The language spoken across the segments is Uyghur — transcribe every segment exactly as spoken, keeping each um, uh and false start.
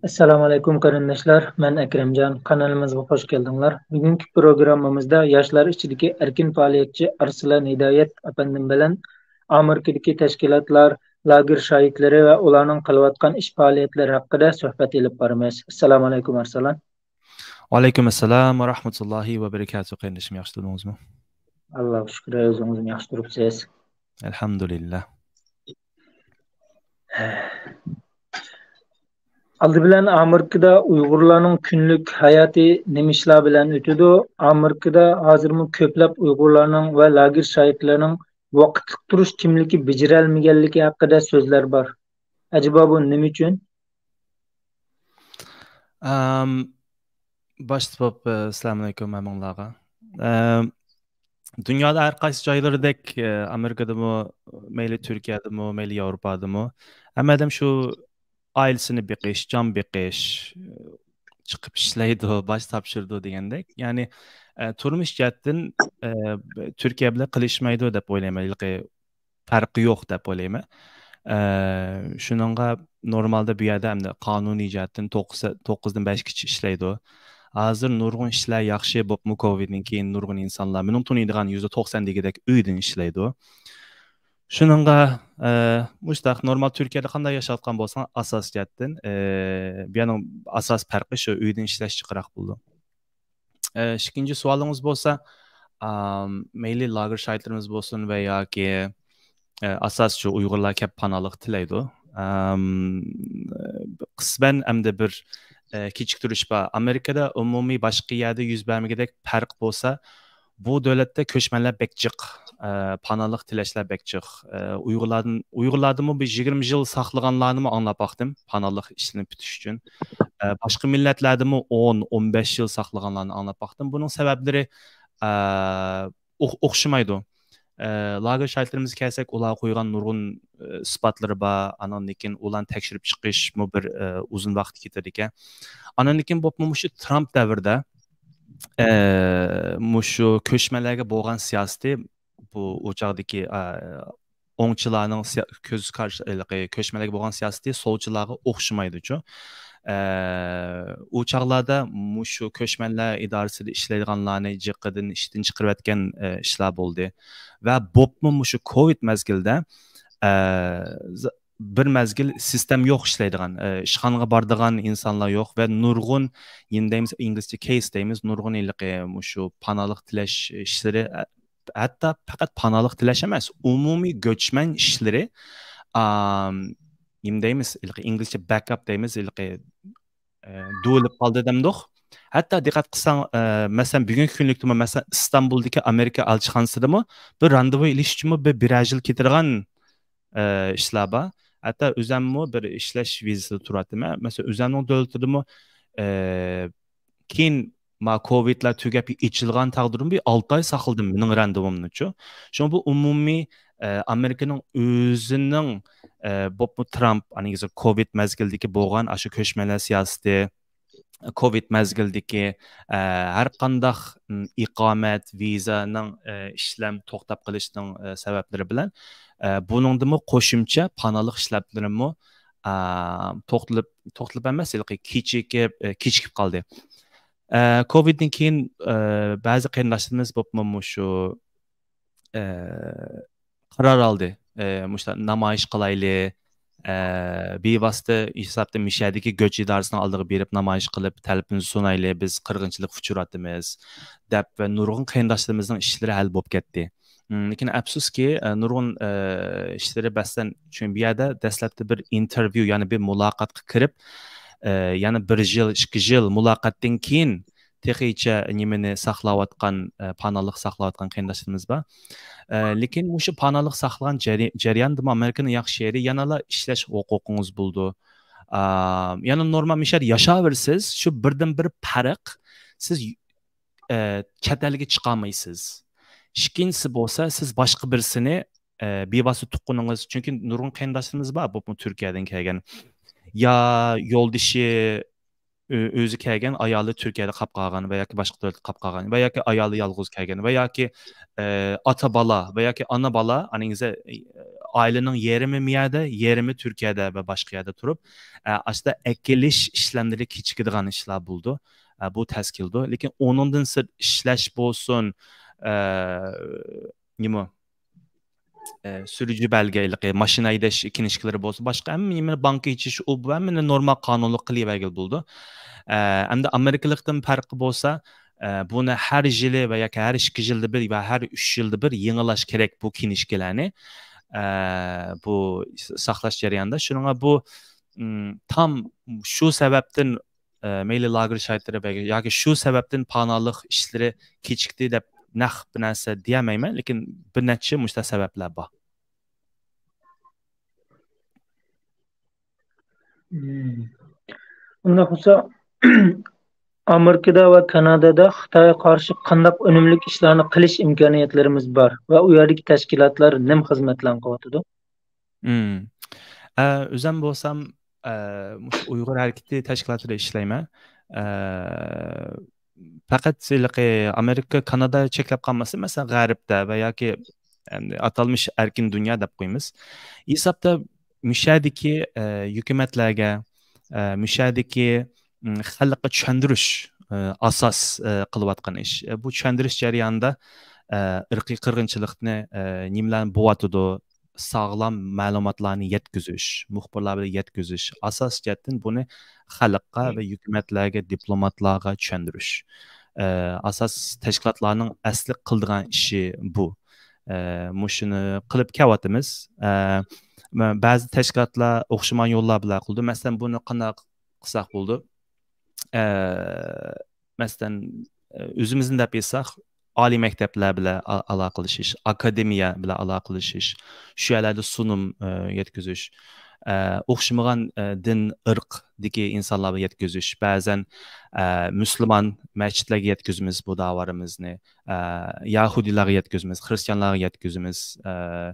ئەسسالامۇئەلەيكۇم قېرىنداشلار، مەن ئەكرەمجان. قانىلىمىزغا خوش كەلدىڭلار. بۈگۈنكى پروگراممىمىزدا ياشلار ئىچىدىكى ئەركىن پائالىيەتچى ئارسلان ھىدايەت ئەپەندىم بىلەن ئامېرىكىدىكى تەشكىلاتلار، لاگېر شاھىتلىرى ۋە ئۇلارنىڭ قىلىۋاتقان ئىش پائالىيەتلىرى ھەققىدە سۆھبەت ئېلىپ بارىمىز. ئەسسالامۇئەلەيكۇم ئارسلان. ۋەئەلەيكۇم ئەسسالام ۋە رەھمەتۇللاھى ۋە بەرىكاتۇھ، قېرىندىشىم، ياخشى تۇردىڭىزمۇ؟ ئاللاغا شۈكۈر، ئۆزىڭىزمۇ ياخشى تۇرۇپسىز. ئەلھەمدۇلىللا. ئالدى بىلەن ئامېرىكىدا ئۇيغۇرلارنىڭ كۈنلۈك ھاياتى نېمە ئىشلار بىلەن ئۆتىدۇ؟ ئامېرىكىدا ھازىرمۇ كۆپلەپ ئۇيغۇرلارنىڭ ۋە لاگېر شاھىتلىرىنىڭ ۋاقىتلىق تۇرۇش كىملىكى بېجىرەلمىگەنلىكى ھەققىدە سۆزلەر بار. ئەجەبا بۇ نېمە ئۈچۈن؟ ئەم، باشتا بولۇپ، ئە، ئەسسالامۇئەلەيكۇم ھەممىڭلارغا. ئەم، دۇنيادا ھەر قايسى جايلىرىدەك، ئە، ئامېرىكىدىمۇ، مەيلى تۈركىيەدىمۇ، مەيلى ياۋروپادىمۇ، ھەممە ئادەم شۇ ئائىلىسىنى بېقىش، جان بېقىش، چىقىپ ئىشلەيدۇ، باج تاپشۇرىدۇ دېگەندەك. يەنى، ئە، تۇرمۇش جەھەتتىن، ئە، تۈركىيە بىلەن قىلىشمايدۇ دەپ ئويلايمەن. ھېلىقى پەرقى يوق دەپ ئويلايمەن. ئە، شۇنىڭغا نورمالدا بۇ يەردە ئەمدى قانۇنىي جەھەتتىن توققۇز، توققۇزدىن بەشكىچە ئىشلەيدۇ. ھازىر نۇرغۇن ئىشلار ياخشى بوپمۇ، كوۋىدتىن كېيىن نۇرغۇن ئىنسانلار، مېنىڭ تونۇيدىغان يۈزدە توقسان دېگۈدەك ئۆيدىن ئىشلەيدۇ. شۇنىڭغا، ئە، مۇشتاق نورمال تۈركىيەدە قانداق ياشاۋاتقان بولساڭ، ئاساسىي جەھەتتىن، ئە، بۇ يەرنىڭ ئاساسىي پەرقى شۇ، ئۆيدىن ئىشلەش جىقراق بولىدۇ. ئە، ئىككىنچى سوئالىڭىز بولسا، ئام، مەيلى لاگېر شاھىتلىرىمىز بولسۇن ۋە ياكى، ئە، ئاساسىي شۇ ئۇيغۇرلار كەپ پاناھلىق تىلەيدۇ. ئام، قىسمەن ئەمدى بىر، ئە، كېچىكتۈرۈش بار. ئامېرىكىدا ئومۇمىي باشقا يەردە يۈز بەرمىگۈدەك پەرق بولسا، بۇ دۆلەتتە كۆچمەنلەر بەك جىق، ئە، پاناھلىق تىلەشلەر بەك جىق. ئە، ئۇيغۇرلاردىن، ئۇيغۇرلاردىمۇ بىر يىگىرمە يىل ساقلىغانلارنىمۇ ئاڭلاپ باقتىم، پاناھلىق ئىشلىرىنى پۈتۈش ئۈچۈن. ئە، باشقا مىللەتلەردىمۇ ئون، ئون بەش يىل ساقلىغانلارنى ئاڭلاپ باقتىم. بۇنىڭ سەۋەبلىرى، ئە، ئوخ-، ئوخشىمايدۇ. ئە، لاگېر شاھىتلىرىمىزگە كەلسەك، ئۇلارغا قويغان نۇرغۇن، ئە، ئىسپاتلىرى بار. ئانىڭدىن كېيىن ئۇلارنى تەكشۈرۈپ چىقىشمۇ بىر، ئە، ئۇزۇن ۋاقىت كېتىدىكەن. ئانىڭدىن كېيىن بولۇپمۇ مۇشۇ ترامپ دەۋرىدە، ئە، مۇشۇ كۆچمەنلەرگە بولغان سىياسىتى، بۇ ئۇ چاغدىكى، ئە، ئوڭچىلارنىڭ سىيا-، كۆز قارىشى، ھېلىقى كۆچمەنلەرگە بولغان سىياسىتى سولچىلارغا ئوخشىمايدۇچۇ. ئە، ئۇ چاغلاردا مۇشۇ كۆچمەنلەر ئىدارىسىدە ئىشلەيدىغانلارنى جىقىدىن ئىشتىن چىقىرىۋەتكەن، ئە، ئىشلار بولدى. ۋە بوپمۇ مۇشۇ كوۋىد مەزگىلدە، ئە، ز-، بىر مەزگىل سىستېم يوق ئىشلەيدىغان، ئە، ئىشخانىغا بارىدىغان ئىنسانلار يوق ۋە نۇرغۇن، نېمە دەيمىز، ئىنگلىزچە كەيس دەيمىز، نۇرغۇن ھېلىقى مۇشۇ پاناھلىق تىلەش ئىشلىرى، ئە، ھەتتا پەقەت پاناھلىق تىلەش ئەمەس، ئومۇمىي كۆچمەن ئىشلىرى، ئام، نېمە دەيمىز، ھېلىقى ئىنگلىزچە بەكئاپ دەيمىز، ھېلىقى، ئە، دۇۋىلىپ قالدى دەمدۇق. ھەتتا دىققەت قىلساڭ، ئە، مەسىلەن، بۈگۈنكى كۈنلۈكتىمۇ، مەسىلەن، ئىستانبۇلدىكى ئامېرىكا ئەلچىخانىسىدىمۇ بىر راندېۋۇ ئېلىش ئۈچۈنمۇ بىر، بىرەر يىل كېتىدىغان، ئە، ئىشلار بار. ھەتتا ئۆزەممۇ بىر ئىشلەش ۋىزىسىدا تۇراتتىم. مەسىلەن، ئۆزەمنىڭ دۆلىتىدىمۇ، ئە، كېيىن ما كوۋىدلار تۈگەپ ئېچىلغان تەقدىردىمۇ بىر ئالتە ئاي ساقلىدىم مېنىڭ راندېۋۇمنىچۇ. شۇڭا بۇ ئومۇمىي، ئە، ئامېرىكىنىڭ ئۆزىنىڭ، ئە، بوپمۇ ترامپ، ئانىڭ كوۋىد مەزگىلىدىكى بولغان ئاشۇ كۆچمەنلەر سىياسىتى، كوۋىد مەزگىلىدىكى، ئە، ھەر قانداق، م، ئىقامەت، ۋىزانىڭ، ئە، ئىشلەم توختاپ قېلىشىنىڭ، ئە، سەۋەبلىرى بىلەن، ئە، بۇنىڭدىمۇ قوشۇمچە پاناھلىق ئىشلەپلىرىمۇ، ئە، توختىلىپ، توختىلىپ ئەمەس، ھېلىقى كېچىكىپ، ئە، كېچىكىپ قالدى. ئە، كوۋىدتىن كېيىن، ئە، بەزى قېرىنداشلىرىمىز بولۇپمۇ مۇشۇ، ئە، قارار ئالدى. ئە، مۇشۇنداق نامايىش قىلايلى، ئە، بىۋاسىتە ھېسابتا مىشەدىكى گۆچ ئىدارىسىنىڭ ئالدىغا بېرىپ نامايىش قىلىپ، تەلىپىمىزنى سۇنايلى، بىز قىرغىنچىلىققا ئۇچراۋاتىمىز، دەپ ۋە نۇرغۇن قېرىنداشلىرىمىزنىڭ ئىشلىرى ھەل بولۇپ كەتتى. م، لېكىن ئەپسۇسكى، ئە، نۇرغۇن، ئە، ئىشلىرى بەستەن، چۈنكى بۇ يەردە دەسلەپتە بىر ئىنتېرۋيۇ، يەنى بىر مۇلاقاتقا كىرىپ، ئە، يەنە بىر يىل، ئىككى يىل مۇلاقاتتىن كېيىن تېخىچە نېمىنى ساقلاۋاتقان، ئە، پاناھلىق ساقلاۋاتقان قېرىنداشلىرىمىز بار. ئە، لېكىن مۇشۇ پاناھلىق ساقلىغان جەري-، جەرياندىمۇ ئامېرىكىنىڭ ياخشى يېرى يەنىلا ئىشلەش ھوقۇقىڭىز بولىدۇ. ئا، يەنە نورمال مۇشۇ يەردە ياشاۋېرىسىز. شۇ بىردىن بىر پەرق، سىز، ئە، چەت ئەلگە چىقالمايسىز. ئىككىنچىسى بولسا، سىز باشقا بىرسىنى، ئە، بىۋاسىتە تۇغقىنىڭىز، چۈنكى نۇرغۇن قېرىنداشلىرىمىز بار، بۇ تۈركىيەدىن كەلگەن. يا يولدىشى ئۆ-، ئۆزى كەلگەن، ئايالى تۈركىيەدە قاپ قالغان ۋە ياكى باشقا دۆلەتتە قاپ قالغان ۋە ياكى ئايالى يالغۇز كەلگەن ۋە ياكى، ئە، ئاتا بالا ۋە ياكى ئانا بالا، ئانىڭىزدا، ئە، ئائىلىنىڭ يېرىمى مۇ يەردە، يېرىمى تۈركىيەدە ۋە باشقا يەردە تۇرۇپ، ئە، ئاشۇنداق ئەكېلىش ئىشلەملىرى كېچىكىدىغان ئىشلار بولىدۇ. ئە، بۇ تەس كېلىدۇ. لېكىن ئۇنىڭدىن سىرت ئىشلەش بولسۇن، ئە، نېمە، ئە، سۈرۈجى بەلگە ھېلىقى ماشىنا ھەيدەش كىنىشكىلىرى بولسا، باشقا ھەممە نېمىنى، بانكا ئېچىش، ئۇ بۇ ھەممىنى نورمال قانۇنلۇق قىلىۋەرگىلى بولىدۇ. ئە، ئەمدى ئامېرىكىلىقتىن پەرقى بولسا، ئە، بۇنى ھەر يىلى ۋە ياكى ھەر ئىككى يىلدا بىر ۋە ھەر ئۈچ يىلدا بىر يېڭىلاش كېرەك بۇ كىنىشكىلەرنى. ئە، بۇ ساقلاش جەريانىدا. شۇنىڭغا بۇ، ئىم، تام شۇ سەۋەبتىن، ئە، مەيلى لاگېر شارائىتلىرى ۋە ياكى شۇ سەۋەبتىن پاناھلىق ئىشلىرى كېچىكتى دەپ نەق بىر نەرسە دېيەلمەيمەن، لېكىن بىر نەچچە مۇشۇنداق سەۋەبلەر بار. مم. ئۇنداق بولسا، ئامېرىكىدا ۋە كانادادا خىتايغا قارشى قانداق ئۈنۈملۈك ئىشلارنى قىلىش ئىمكانىيەتلىرىمىز بار ۋە ئۇ يەردىكى تەشكىلاتلار نېمە خىزمەتلەرنى قىلىۋاتىدۇ؟ مم. ئە، ئۆزەم بولسام، ئە، مۇشۇ ئۇيغۇر ھەرىكىتى تەشكىلاتىدا ئىشلەيمەن. ئە، پەقەت ھېلىقى ئامېرىكا، كانادا چەكلەپ قالماستىن، مەسىلەن، غەربتە ۋە ياكى، ئەمدى ئاتالمىش ئەركىن دۇنيا دەپ قويىمىز. ھېسابتا مۇشەدىكى، ئە، ھۆكۈمەتلەرگە، ئە، مۇشەدىكى، م، خەلققە چۈشەندۈرۈش، ئە، ئاساس، ئە، قىلىۋاتقان ئىش. ئە، بۇ چۈشەندۈرۈش جەريانىدا، ئە، ئىرقىي قىرغىنچىلىقنى، ئە، نېمىلەرنى بولۇۋاتىدۇ، ساغلام مەلۇماتلارنى يەتكۈزۈش، مۇخبىرلار بىلەن يەتكۈزۈش، ئاساسىي جەھەتتىن بۇنى خەلققە ۋە ھۆكۈمەتلەرگە، دىپلوماتلارغا چۈشەندۈرۈش. ئە، ئاساس تەشكىلاتلارنىڭ ئەسلى قىلىدىغان ئىشى بۇ. ئە، مۇشۇنى قىلىپ كەۋاتىمىز. ئە، مە-، بەزى تەشكىلاتلار ئوخشىمىغان يوللار بىلەن قىلىدۇ. مەسىلەن، بۇنى قانداق قىلساق بولىدۇ؟ ئە، مەسىلەن، ئە، ئۆزىمىزنى دەپ ئېيتساق، ئالىي مەكتەپلەر بىلەن ئا-، ئالاقىلىشىش، ئاكادېمىيە بىلەن ئالاقىلىشىش، شۇ يەرلەردە سۇنۇم، ئە، يەتكۈزۈش، ئە، ئوخشىمىغان، ئە، دىن، ئىرقتىكى ئىنسانلار بىلەن يەتكۈزۈش، بەزەن، ئە، مۇسۇلمان مەسچىتلەرگە يەتكۈزىمىز بۇ داۋالىرىمىزنى، ئە، يەھۇدىيلارغا يەتكۈزىمىز، خرىستىيانلارغا يەتكۈزىمىز، ئە،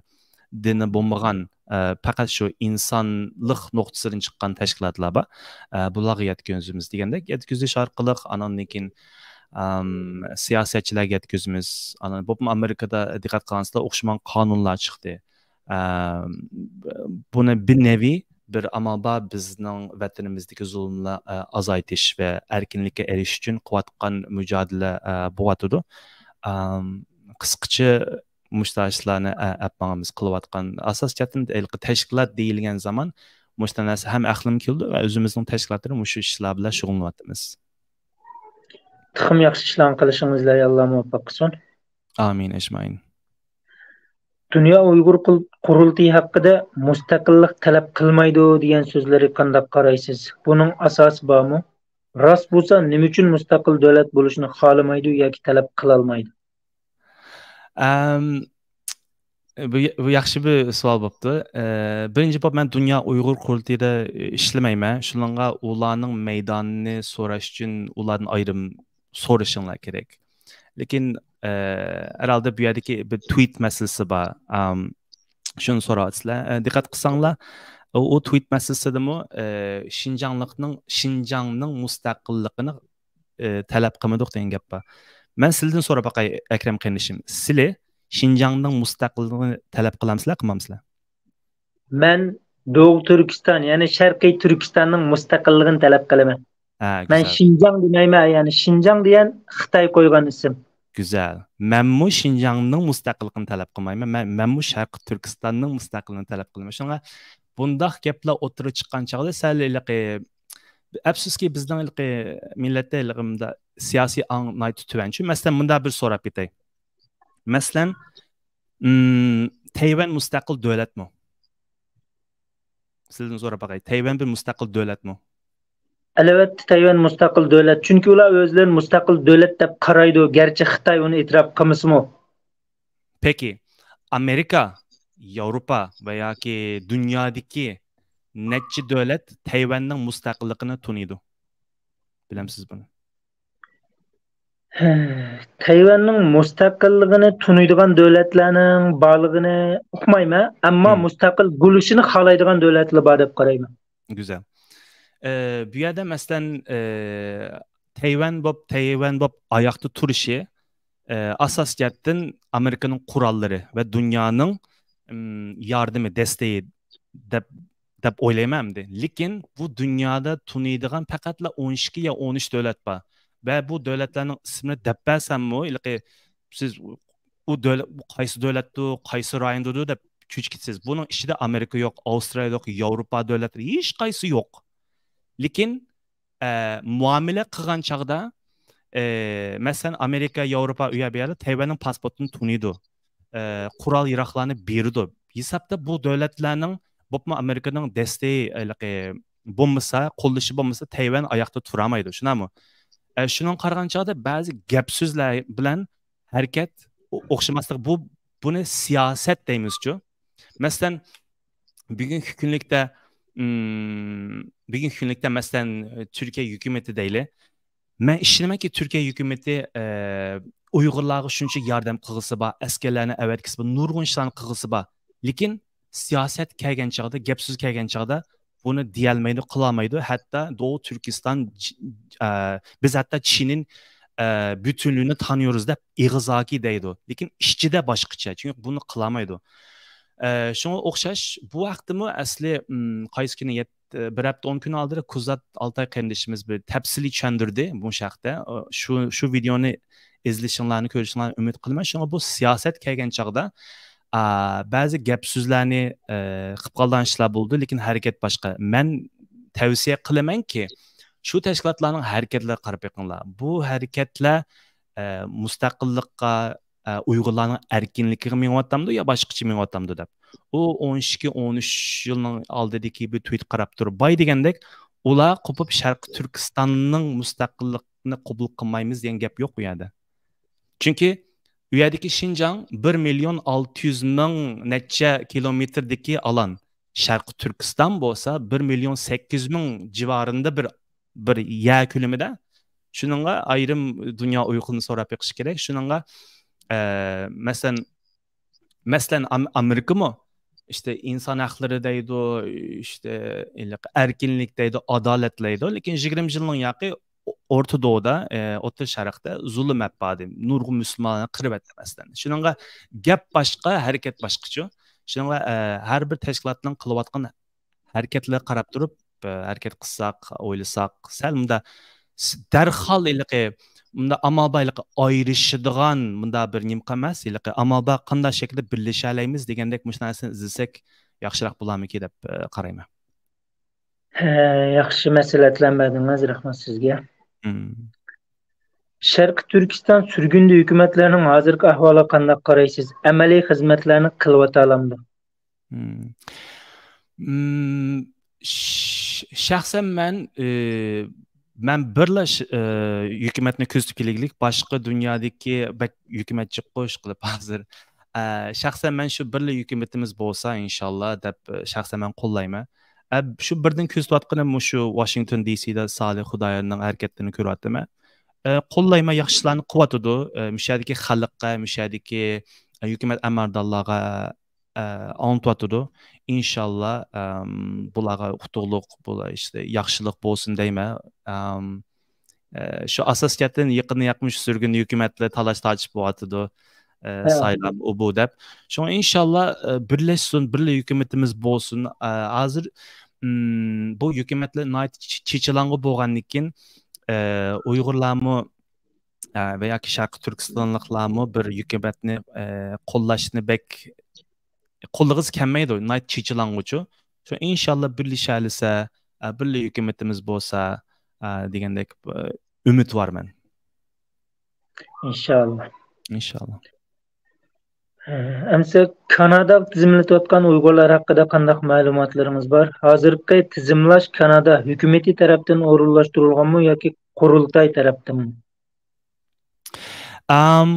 دىنى بولمىغان، ئە، پەقەت شۇ ئىنسانلىق نۇقتىسىدىن چىققان تەشكىلاتلار بار. ئە، بۇلارغا يەتكۈزىمىز دېگەندەك يەتكۈزۈش ئارقىلىق، ئاناندىن كېيىن، ئەم، سىياسەتچىلەرگە يەتكۈزىمىز. ئانا، بولۇپمۇ ئامېرىكىدا دىققەت قىلغانسىلەر، ئوخشىمىغان قانۇنلار چىقتى. ئەم، بۇنى بىر نەۋى، بىر ئامال بار، بىزنىڭ ۋەتىنىمىزدىكى زۇلۇملار، ئە، ئازايتىش ۋە ئەركىنلىككە ئېرىشىش ئۈچۈن قىلىۋاتقان مۇجادىلە، ئە، بولۇۋاتىدۇ. ئەم، قىسقىچە مۇشۇ ئىشلارنى، ئە، ئەپ ماڭىمىز قىلىۋاتقان. ئاساسىي جەھەتتىن ھېلىقى تەشكىلات دېيىلگەن زامان مۇشۇ نەرسە ھەم ئەقلىمگە كېلىدۇ ۋە ئۆزىمىزنىڭ تەشكىلاتلىرى مۇشۇ ئىشلار بىلەن شۇغۇللىنىۋاتىمىز. تېخىمۇ ياخشى ئىشلارنى قىلىشىڭىزنى ئاللا مۇۋەپپەق قىلسۇن. ئامىن ئەجمەئىن. دۇنيا ئۇيغۇر قۇل-، قۇرۇلتىيى ھەققىدە مۇستەقىللىق تەلەپ قىلمايدۇ دېگەن سۆزلىرى قانداق قارايسىز؟ بۇنىڭ ئاساسى بارمۇ؟ راست بولسا، نېمە ئۈچۈن مۇستەقىل دۆلەت بولۇشنى خالىمايدۇ ياكى تەلەپ قىلالمايدۇ؟ ئەم، بۇ، بۇ ياخشى بىر سوئال بوپتۇ. ئە، بىرىنچى بولۇپ، مەن دۇنيا ئۇيغۇر قۇرۇلتىيىدا ئىشلىمەيمەن. شۇنىڭغا ئۇلارنىڭ مەيدانىنى سوراش ئۈچۈن ئۇلاردىن ئايرىم سورىشىڭلار كېرەك. لېكىن، ئە، ھەرھالدا بۇ يەردىكى بىر تۋىت مەسىلىسى بار. ئام، شۇنى سوراۋاتىسىلەر. ئە، دىققەت قىلساڭلار، ئۇ، ئۇ تۋىت مەسىلىسىدىمۇ، ئە، شىنجاڭلىقنىڭ، شىنجاڭنىڭ مۇستەقىللىقىنى، ئە، تەلەپ قىلمىدۇق دېگەن گەپ بار. مەن سىلىدىن سوراپ باقاي، ئەكرەم قېرىندىشىم. سىلى شىنجاڭنىڭ مۇستەقىللىقىنى تەلەپ قىلامسىلەر، قىلمامسىلەر؟ مەن دوغۇ تۈركىستان، يەنى شەرقىي تۈركىستاننىڭ مۇستەقىللىقىنى تەلەپ قىلىمەن. ھە، مەن گۈزەل. شىنجاڭ دېمەيمەن، يەنى شىنجاڭ دېگەن خىتاي قويغان ئىسىم. گۈزەل. مەنمۇ شىنجاڭنىڭ مۇستەقىللىقىنى تەلەپ قىلمايمەن. مەن، مەنمۇ شەرقىي تۈركىستاننىڭ مۇستەقىللىقىنى تەلەپ قىلىمەن. شۇڭا بۇنداق گەپلەر ئوتتۇرىغا چىققان چاغدا سەل ھېلىقى، ئەپسۇسكى، بىزنىڭ ھېلىقى مىللەتتە ھېلىقى مۇنداق سىياسىي ئاڭ ناھايىتى تۆۋەن. چۈنكى، مەسىلەن، مۇنداق بىر سوراپ كېتەي. مەسىلەن، ئىم، تەيۋەن مۇستەقىل دۆلەتمۇ؟ سىلدىن سوراپ باقاي. تەيۋەن بىر مۇستەقىل دۆلەتمۇ؟ ئەلۋەتتە، تەيۋەن مۇستەقىل دۆلەت. چۈنكى ئۇلار ئۆزلىرىنى مۇستەقىل دۆلەت دەپ قارايدۇ، گەرچە خىتاي ئۇنى ئېتىراپ قىلمىسىمۇ. پېكى، ئامېرىكا، ياۋروپا ۋە ياكى دۇنيادىكى نەچچە دۆلەت تەيۋەننىڭ مۇستەقىللىقىنى تونۇيدۇ؟ بىلەمسىز بۇنى؟ تەيۋەننىڭ مۇستەقىللىقىنى تونۇيدىغان دۆلەتلەرنىڭ بارلىقىنى ئۇقمايمەن، ئەمما مۇستەقىل بولۇشىنى خالايدىغان دۆلەتلەر بار دەپ قارايمەن. گۈزەل. ئە، بۇ يەردە، مەسىلەن، ئە، تەيۋەن بوپ، تەيۋەن بوپ ئاياقتا تۇرۇشى، ئە، ئاساسىي جەھەتتىن ئامېرىكىنىڭ قوراللىرى ۋە دۇنيانىڭ، ئىم، ياردىمى، دەستىيى دەپ، دەپ ئويلايمەن ئەمدى. لېكىن بۇ دۇنيادا تونۇيدىغان پەقەتلا ئون ئىككى يا ئون ئۈچ دۆلەت بار. ۋە بۇ دۆلەتلەرنىڭ ئىسمىنى دەپ بەرسەممۇ، ھېلىقى سىز ئۇ دۆلەت، بۇ قايسى دۆلەتتۇ، قايسى رايوندىدۇ دەپ چۆچۈپ كېتىسىز. بۇنىڭ ئىچىدە ئامېرىكا يوق، ئاۋسترالىيە يوق، ياۋروپا دۆلەتلىرى ھېچقايسى يوق. لېكىن، ئە، مۇئامىلە قىلغان چاغدا، ئە، مەسىلەن، ئامېرىكا، ياۋروپا، ئۇ يەر بۇ يەردە تەيۋەننىڭ پاسپورتىنى تونۇيدۇ. ئە، قورال ياراغلارنى بېرىدۇ. ھېسابتا بۇ دۆلەتلەرنىڭ، بولۇپمۇ ئامېرىكىنىڭ دەستىيى، ھېلىقى، بولمىسا، قوللىشى بولمىسا، تەيۋەن ئاياقتا تۇرالمايدۇ، شۇنداقمۇ؟ ئە، شۇنىڭغا قارىغان چاغدا بەزى گەپ سۆزلەر بىلەن ھەرىكەت ئو-، ئوخشىماسلىقى، بۇ، بۇنى سىياسەت دەيمىزچۇ. مەسىلەن، بۈگۈنكى كۈنلۈكتە، ئىم، بۈگۈنكى كۈنلۈكتە، مەسىلەن، تۈركىيە ھۆكۈمىتى دەيلى. مەن ئىشىنىمەنكى، تۈركىيە ھۆكۈمىتى، ئە، ئۇيغۇرلارغا شۇنچە ياردەم قىلغۇسى بار، ئەسكەرلەرنى ئەۋەتكۈسى بار، نۇرغۇن ئىشلارنى قىلغۇسى بار. لېكىن سىياسەت كەلگەن چاغدا، گەپ سۆز كەلگەن چاغدا بۇنى دېيەلمەيدۇ، قىلالمايدۇ. ھەتتا دوغۇ تۈركىستان، ئە، بىز ھەتتا چىنىن، ئە، بۈتۈنلۈكىنى تانىيورۇز دەپ ئېغىزاكى دەيدۇ. لېكىن ئىچىدە باشقىچە. چۈنكى بۇنى قىلالمايدۇ. ئە، شۇڭا ئوخشاش بۇ ھەقتىمۇ ئەسلى، ئىم، قايسى كۈنى يەت-، بىر ھەپتە، ئون كۈن ئالدىدا كۇزات ئالتاي قېرىندىشىمىز بىر تەپسىلىي چۈشەندۈردى بۇ ھەقتە. ئە، شۇ، شۇ ۋىدېئونى ئىزلىشىڭلارنى، كۆرۈشۈڭلارنى ئۈمىد قىلىمەن. شۇڭا بۇ سىياسەت كەلگەن چاغدا، ئا، بەزى گەپ سۆزلەرنى، ئە، قىلىپ قالىدىغان ئىشلار بولىدۇ، لېكىن ھەرىكەت باشقا. مەن تەۋسىيە قىلىمەنكى، شۇ تەشكىلاتلارنىڭ ھەرىكەتلىرىگە قاراپ بېقىڭلار. بۇ ھەرىكەتلەر، ئە، مۇستەقىللىققا، ئە، ئۇيغۇرلارنىڭ ئەركىنلىكىگە مېڭىۋاتامدۇ يا باشقىچە مېڭىۋاتامدۇ دەپ. ئۇ ئون ئىككى، ئون ئۈچ يىلنىڭ ئالدىدىكى بىر تۇيت قاراپ تۇرۇپ، باي دېگەندەك، ئۇلار قوپۇپ شەرقىي تۈركىستاننىڭ مۇستەقىللىقىنى قوبۇل قىلمايمىز دېگەن گەپ يوق ئۇ يەردە. چۈنكى ئۇ يەردىكى شىنجاڭ بىر مىليون ئالتە يۈز مىڭ نەچچە كىلومېتىردىكى ئالان. شەرقىي تۈركىستان بولسا بىر مىليون سەككىز يۈز مىڭ جىۋارىندا بىر، بىر يەر كۆلىمىدە. شۇنىڭغا ئايرىم دۇنيا ئۇيغۇرىنى سوراپ بېقىش كېرەك. شۇنىڭغا، ئە، مەسىلەن، مەسىلەن، ئام-، ئامېرىكىمۇ ئىشتە ئىنسان ھەقلىرى دەيدۇ، ئىشتە ھېلىقى ئەركىنلىك دەيدۇ، ئادالەت دەيدۇ. لېكىن يىگىرمە يىلنىڭ ياقى ئورتا دوغۇدا، ئە، ئورتا شەرقتە زۇلۇم ئەپ باردى. نۇرغۇن مۇسۇلمانلارنى قىرىۋەتتى، مەسىلەن. شۇنىڭغا گەپ باشقا، ھەرىكەت باشقىچۇ. شۇنىڭغا، ئە، ھەر بىر تەشكىلاتنىڭ قىلىۋاتقان ھەرىكەتلەرگە قاراپ تۇرۇپ، ئە، ھەرىكەت قىلساق، ئويلىساق، سەل مۇندا س-، دەرھال ھېلىقى، مۇندا ئامال بار ھېلىقى ئايرىشىدىغان مۇندا بىر نېمە ئەمەس، ھېلىقى ئامال بار قانداق شەكىلدە بىرلىشەلەيمىز دېگەندەك مۇشۇ نەرسىنى ئىزدىسەك ياخشىراق بولارمىكىن دەپ، ئە، قارايمەن. ھە، ياخشى مەسلىھەتلەرنى بەردىڭىز، رەھمەت سىزگە. مم. شەرقىي تۈركىستان سۈرگۈندە ھۆكۈمەتلەرنىڭ ھازىرقى ئەھۋالىغا قانداق قارايسىز؟ ئەمەلىي خىزمەتلەرنى قىلىۋاتالامدۇ؟ مم. مم، ش-، شەخسەن مەن، ئى، مەن بىرلا ش-، ئى، ھۆكۈمەتنى كۆزىتىپ كېلىگلىك، باشقا دۇنيادىكى بەك ھۆكۈمەت جىققۇ ئىشقىلىپ ھازىر. ئە، شەخسەن مەن شۇ بىرلا ھۆكۈمىتىمىز بولسا، ئىنشاللا، دەپ، ئە، شەخسەن مەن قوللايمەن. ئە، شۇ بىردىن كۆزىتىۋاتقىنىم مۇشۇ ۋاشىنگتون دى سىدا سالىھ خۇدايارنىڭ ھەرىكەتلىرىنى كۆرۈۋاتىمەن. ئە، قوللايمەن، ياخشى ئىشلارنى قىلىۋاتىدۇ. ئە، مۇشۇ يەردىكى خەلققە، مۇشۇ يەردىكى، ئە، ھۆكۈمەت ئەمەلدارلارغا، ئە، ئاڭلىتىۋاتىدۇ. ئىنشاللا، ئەم، بۇلارغا ئۇتۇقلۇق، بۇلار ئىشتە ياخشىلىق بولسۇن دەيمەن. ئەم، ئە، شۇ ئاساسىيەتتىن يېقىندا ياقمىش سۈرگۈن ھۆكۈمەتلەر تالاش تارتىش بولۇۋاتىدۇ. ئە، ھە. سايلام، ئۇ بۇ دەپ. شۇڭا ئىنشاللا، ئە، بىرلەشسۇن، بىرلا ھۆكۈمىتىمىز بولسۇن. ئە، ھازىر، ئىم، بۇ ھۆكۈمەتلەر ناھايىتى چېچىلاڭغۇ بولغاندىن كېيىن، ئە، ئۇيغۇرلارمۇ، ئە، ۋە ياكى شەرقىي تۈركىستانلىقلارمۇ بىر ھۆكۈمەتنى، ئە، قوللاشنى بەك قوللىغۇسى كەلمەيدۇ، ناھايىتى چېچىلاڭغۇچۇ. شۇ ئىنشاللا بىرلىشەلىسە، ئە، بىرلا ھۆكۈمىتىمىز بولسا، ئە، دېگەندەك، ئە، ئۈمىد بار مەن. ئىنشاللا. ئىنشاللا. ئە، ئەمسە كانادا تىزىملىتىۋاتقان ئۇيغۇرلار ھەققىدە قانداق مەلۇماتلىرىڭىز بار؟ ھازىرقى تىزىملاش كانادا ھۆكۈمىتى تەرەپتىن ئورۇنلاشتۇرۇلغانمۇ ياكى قۇرۇلتاي تەرەپتىنمۇ؟ ئام،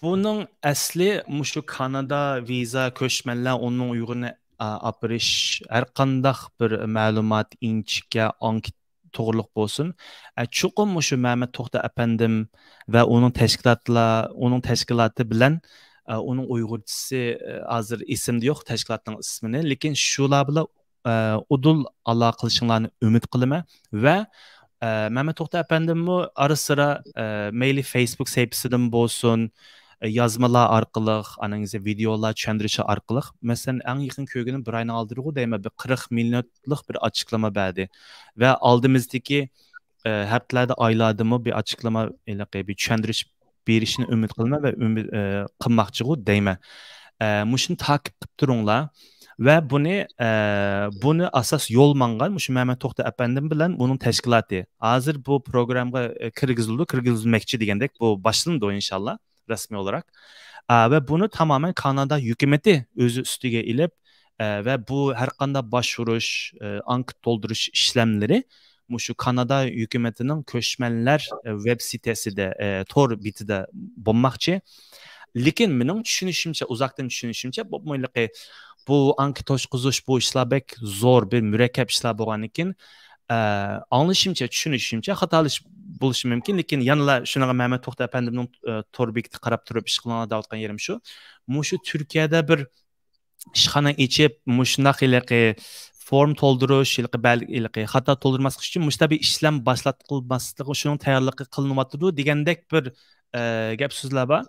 بۇنىڭ ئەسلى مۇشۇ كانادا ۋىزا كۆچمەنلەر ئون مىڭ ئۇيغۇرنى، ئا، ئاپىرىش ھەر قانداق بىر مەلۇمات، ئىنچىكە، ئانكېت توغرىلىق بولسۇن، ئە، چوقۇم مۇشۇ مەمەت توختى ئەپەندىم ۋە ئۇنىڭ تەشكىلاتلار، ئۇنىڭ تەشكىلاتى بىلەن، ئە، ئۇنىڭ ئۇيغۇرچىسى، ئە، ھازىر ئېسىمدە يوق تەشكىلاتنىڭ ئىسمىنى، لېكىن شۇلار بىلەن ئە، ئۇدۇل ئالاقە قىلىشىڭلارنى ئۈمىد قىلىمەن. ۋە، ئە، مەمەت توختى ئەپەندىممۇ ئارا-سىرا، ئە، مەيلى فېيسبۇك سەھىپىسىدىن بولسۇن، يازمىلار ئارقىلىق، ئانىڭىزى ۋىدېئولار چۈشەندۈرۈشى ئارقىلىق، مەسىلەن، ئەڭ يېقىن كۆرگىنىم بىر ئاينىڭ ئالدىدىغۇ دەيمەن، بىر قىرىق مىنۇتلۇق بىر ئاچىقلىما بەردى. ۋە ئالدىمىزدىكى، ئە، ھەپتىلەردە، ئايلاردىمۇ بىر ئاچىقلىما، ھېلىقى بىر چۈشەندۈرۈش بېرىشىنى ئۈمىد قىلىمەن ۋە ئۈمىد، ئە، قىلماقچىغۇ دەيمەن. ئە، مۇشۇنى تاقىپ قىلىپ تۇرۇڭلار. ۋە بۇنى، ئە، بۇنى ئاساس يول ماڭغان مۇشۇ مەمەت توختى ئەپەندىم بىلەن ئۇنىڭ تەشكىلاتى. ھازىر بۇ پروگراممىغا، ئە، كىرگۈزۈلدى، كىرگۈزۈلمەكچى دېگەندەك، بۇ باشلىنىدۇ ئىنشاللا رەسمىي ئولاراق. ئە، ۋە بۇنى تامامەن كانادا ھۆكۈمىتى ئۆزى ئۈستىگە ئېلىپ، ئە، ۋە بۇ ھەر قانداق باشۋۇرۇش، ئە، ئانكېت تولدۇرۇش ئىشلەملىرى مۇشۇ كانادا ھۆكۈمىتىنىڭ كۆچمەنلەر، ئە، ۋېب سىتىسىدە، ئە، تور بېتىدە بولماقچى. لېكىن مېنىڭ چۈشىنىشىمچە، ئۇزاقتىن چۈشىنىشىمچە، بۇ مۇنداق، بۇ ئانكېت توشقۇزۇش، بۇ ئىشلار بەك زور، بىر مۇرەككەپ ئىشلار بولغاندىكىن، ئە، ئاڭلىشىمچە، چۈشىنىشىمچە، خاتالىشىپ بولۇشۇم مۇمكىن، لېكىن يەنىلا شۇنىڭغا مەمەت توختى ئەپەندىمنىڭ، ئە، تور بېكىتى قاراپ تۇرۇپ ئىش قىلىڭلار دەۋاتقان يېرىم شۇ. مۇشۇ تۈركىيەدە بىر ئىشخانا ئېچىپ، مۇشۇنداق ھېلىقى فورم تولدۇرۇش، ھېلىقى بەل-، ھېلىقى خاتا تولدۇرماسلىق ئۈچۈن مۇشۇنداق بىر ئىشلەم باشلاتقۇلماسلىقى، شۇنىڭ تەييارلىقى قىلىنىۋاتىدۇ دېگەندەك بىر، ئە، گەپ سۆزلەر بار.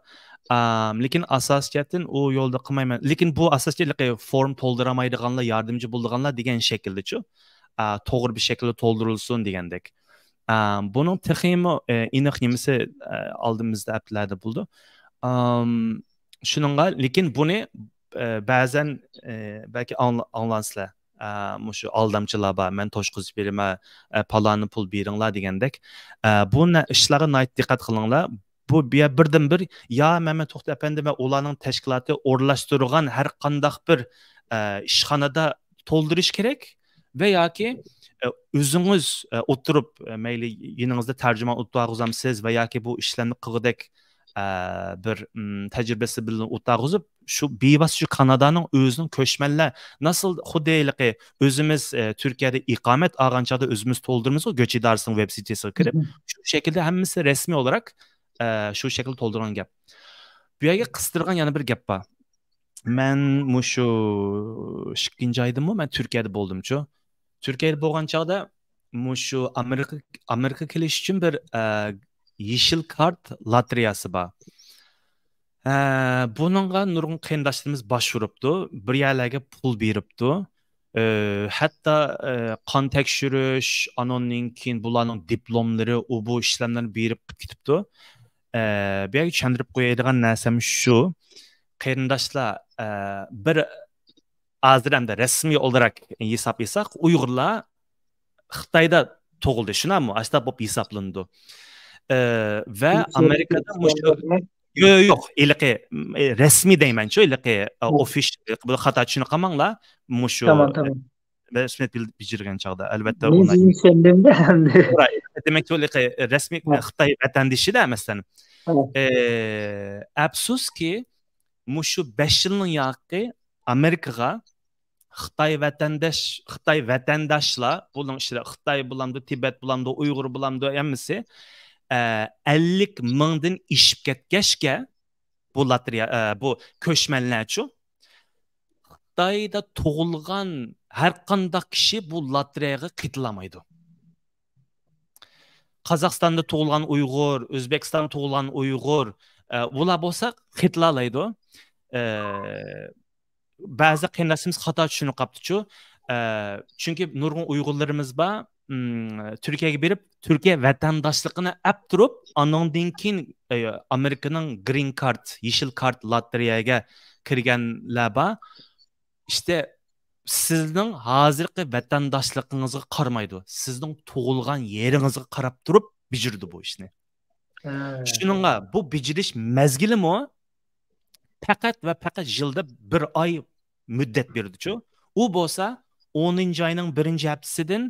ئام، لېكىن ئاساسىي جەھەتتىن ئۇ يولدا قىلمايمەن. لېكىن بۇ ئاساسىي ھېلىقى فورم تولدۇرالمايدىغانلار، ياردەمچى بولىدىغانلار دېگەن شەكىلدىچۇ. ئا، توغرا بىر شەكىلدە تولدۇرۇلسۇن دېگەندەك. ئام، بۇنىڭ تېخىمۇ، ئە، ئېنىق نېمىسى، ئە، ئالدىمىزدا ھەپتىلەردە بولىدۇ. ئام، شۇنىڭغا، لېكىن بۇنى، ئە، بەزەن، ئە، بەلكى ئاڭلا-، ئاڭلانسىلەر. ئە، مۇشۇ ئالدامچىلار بار، مەن توشقۇزۇپ بېرىمەن، ئە، پالانى پۇل بېرىڭلار دېگەندەك. ئە، بۇ نە-، ئىشلارغا ناھايىتى دىققەت قىلىڭلار. بۇ بىر-، بىردىنبىر يا مەمەت توختى ئەپەندى ۋە ئۇلارنىڭ تەشكىلاتى ئورۇنلاشتۇرغان ھەر قانداق بىر، ئە، ئىشخانىدا تولدۇرۇش كېرەك ۋە ياكى، ئە، ئۆزىڭىز، ئە، ئولتۇرۇپ، ئە، مەيلى يېنىڭىزدا تەرجىمان ئولتۇرغۇزامسىز ۋە ياكى بۇ ئىشلارنى قىلغۇدەك، ئە، بىر، ئىم، تەجرىبىسى بىلەن ئولتۇرغۇزۇپ، شۇ بىۋاسىتە شۇ كانادانىڭ ئۆزىنىڭ كۆچمەنلەر ناسىل خۇددى ھېلىقى ئۆزىمىز، ئە، تۈركىيەدە ئىقامەت ئالغان چاغدا ئۆزىمىز تولدۇرىمىزغۇ، گۆچ ئىدارىسىنىڭ ۋېب سىتىسىغا كىرىپ، شۇ شەكىلدە ھەممىسى رەسمىي ئولاراق، ئە، شۇ شەكىلدە تولدۇرغان گەپ. بۇ يەرگە قىستۇرغان يەنە بىر گەپ بار. مەن مۇشۇ ئىككىنچى ئايدىمۇ مەن تۈركىيەدە بولدۇمچۇ. تۈركىيەدە بولغان چاغدا مۇشۇ ئامېرىكا، ئامېرىكا كېلىش ئۈچۈن بىر، ئە، يېشىل كارت لاتېرېياسى بار. ئە، بۇنىڭغا نۇرغۇن قېرىنداشلىرىمىز باشۋۇرۇپتۇ، بىر يەرلەرگە پۇل بېرىپتۇ. ئە، ھەتتا، ئە، قان تەكشۈرۈش، ئانىڭدىن كېيىن بۇلارنىڭ دىپلوملىرى، ئۇ بۇ ئىشلارنى بېرىپ قىلىپ كېتىپتۇ. ئە، بۇ يەرگە چۈشەندۈرۈپ قويىدىغان نەرسەم شۇ، قېرىنداشلار، ئە، بىر ھازىر ئەمدى رەسمىي ئولاراق ھېساب ئېلساق، ئۇيغۇرلار خىتايدا تۇغۇلدى، شۇنداقمۇ؟ ئاشۇنداق بولۇپ ھېسابلىنىدۇ. ئە، ۋە ئامېرىكادا مۇشۇ، يوق، يوق، يوق، ھېلىقى، ئە، رەسمىي دەيمەنچۇ، ھېلىقى، ئە، ئوفىشال، بۇ خاتا چۈشىنىپ قالماڭلار. مۇشۇ، تامام، تامام. رەسمىيەت بىل-، بېجىرگەن چاغدا، ئەلۋەتتە، مەن ئۇنى سىزنى چۈشەندۈردۈم ئەمدى. دېمەكچى، ھېلىقى رەسمىي خىتاي ۋەتەندىشى-دە، مەسىلەن. ئە، ئەپسۇسكى، مۇشۇ بەش يىلنىڭ ياقى ئامېرىكىغا خىتاي ۋەتەنداش، خىتاي ۋەتەنداشلار، بۇنىڭ ئىچىدە خىتاي بولامدۇ، تىبەت بولامدۇ، ئۇيغۇر بولامدۇ، ھەممىسى، ئە، ئەللىك مىڭدىن ئېشىپ كەتكەچكە، بۇ لاتېرېيە، ئە، بۇ كۆچمەنلەرچۇ، خىتايدا تۇغۇلغان ھەر قانداق كىشى بۇ لاتېرېيەگە قېتىلالايدۇ. قازاقىستاندا تۇغۇلغان ئۇيغۇر، ئۆزبېكىستاندا تۇغۇلغان ئۇيغۇر، ئە، ئۇلار بولسا قېتىلالايدۇ. ئە، بەزى قېرىنداشلىرىمىز خاتا چۈشىنىپ قاپتۇچۇ. ئە، چۈنكى نۇرغۇن ئۇيغۇرلىرىمىز بار، ئىم، تۈركىيەگە بېرىپ، تۈركىيە ۋەتەنداشلىقىنى ئەپ تۇرۇپ، ئانىڭدىن كېيىن، ئە، ئامېرىكىنىڭ گرىن كارت، يېشىل كارت لاتېرېيەگە كىرگەنلەر بار. ئىشتە سىزنىڭ ھازىرقى ۋەتەنداشلىقىڭىزغا قارىمايدۇ، سىزنىڭ تۇغۇلغان يېرىڭىزغا قاراپ تۇرۇپ بېجىرىدۇ بۇ ئىشنى. شۇنىڭغا بۇ بېجىرىش مەزگىلىمۇ پەقەت ۋە پەقەت يىلدا بىر ئاي مۇددەت بېرىدۇچۇ. ئۇ بولسا ئونىنچى ئاينىڭ بىرىنچى ھەپتىسىدىن،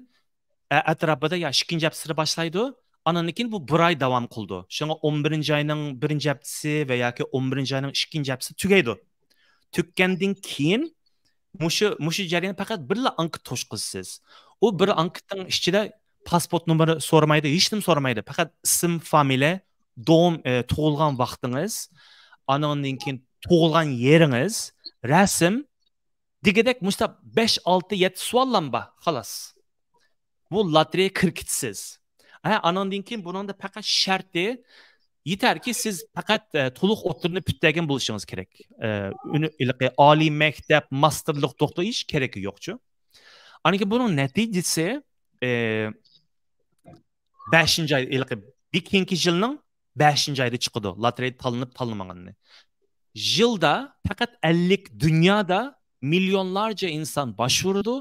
ئە، ئەتراپىدا يا ئىككىنچى ھەپتىسىدە باشلايدۇ. ئانىڭدىن كېيىن بۇ بىر ئاي داۋام قىلىدۇ. شۇڭا ئون بىرىنچى ئاينىڭ بىرىنچى ھەپتىسى ۋە ياكى ئون بىرىنچى ئاينىڭ ئىككىنچى ھەپتىسى تۈگەيدۇ. تۈگىگەندىن كېيىن مۇشۇ، مۇشۇ جەريان پەقەت بىرلا ئانكېت توشقۇزىسىز. ئۇ بىر ئانكېتنىڭ ئىچىدە پاسپورت نومۇرى سورىمايدۇ، ھېچنېمە سورىمايدۇ. پەقەت ئىسىم، فامىلە، دوم-، ئە، تۇغۇلغان ۋاقتىڭىز، ئانىڭدىن كېيىن تۇغۇلغان يېرىڭىز، رەسىم، دېگۈدەك مۇشۇنداق بەش، ئالتە، يەتتە سوئاللام بار، خالاس. بۇ لاتېرېيە كىرگۈچىسىز. ھە، ئانىڭدىن كېيىن بۇنىڭدا پەقەت شەرتى، يېتەركى سىز پەقەت، ئە، تولۇق ئوتتۇرىنى پۈتتۈرگەن بولۇشىڭىز كېرەك. ئە، ئۈنۈ-، ھېلىقى ئالىي مەكتەپ، ماستېرلىق، دوكتور ھېچ كېرىكى يوقچۇ. ئاندىن كېيىن بۇنىڭ نەتىجىسى، ئە، بەشىنچى ئاي، ھېلىقى بىر كېيىنكى يىلنىڭ بەشىنچى ئايدا چىقىدۇ، لاتېرېيدا تاللىنىپ تاللىمىغىنىنى. يىلدا پەقەت ئەللىك، دۇنيادا مىليونلارچە ئىنسان باش ئۇرىدۇ،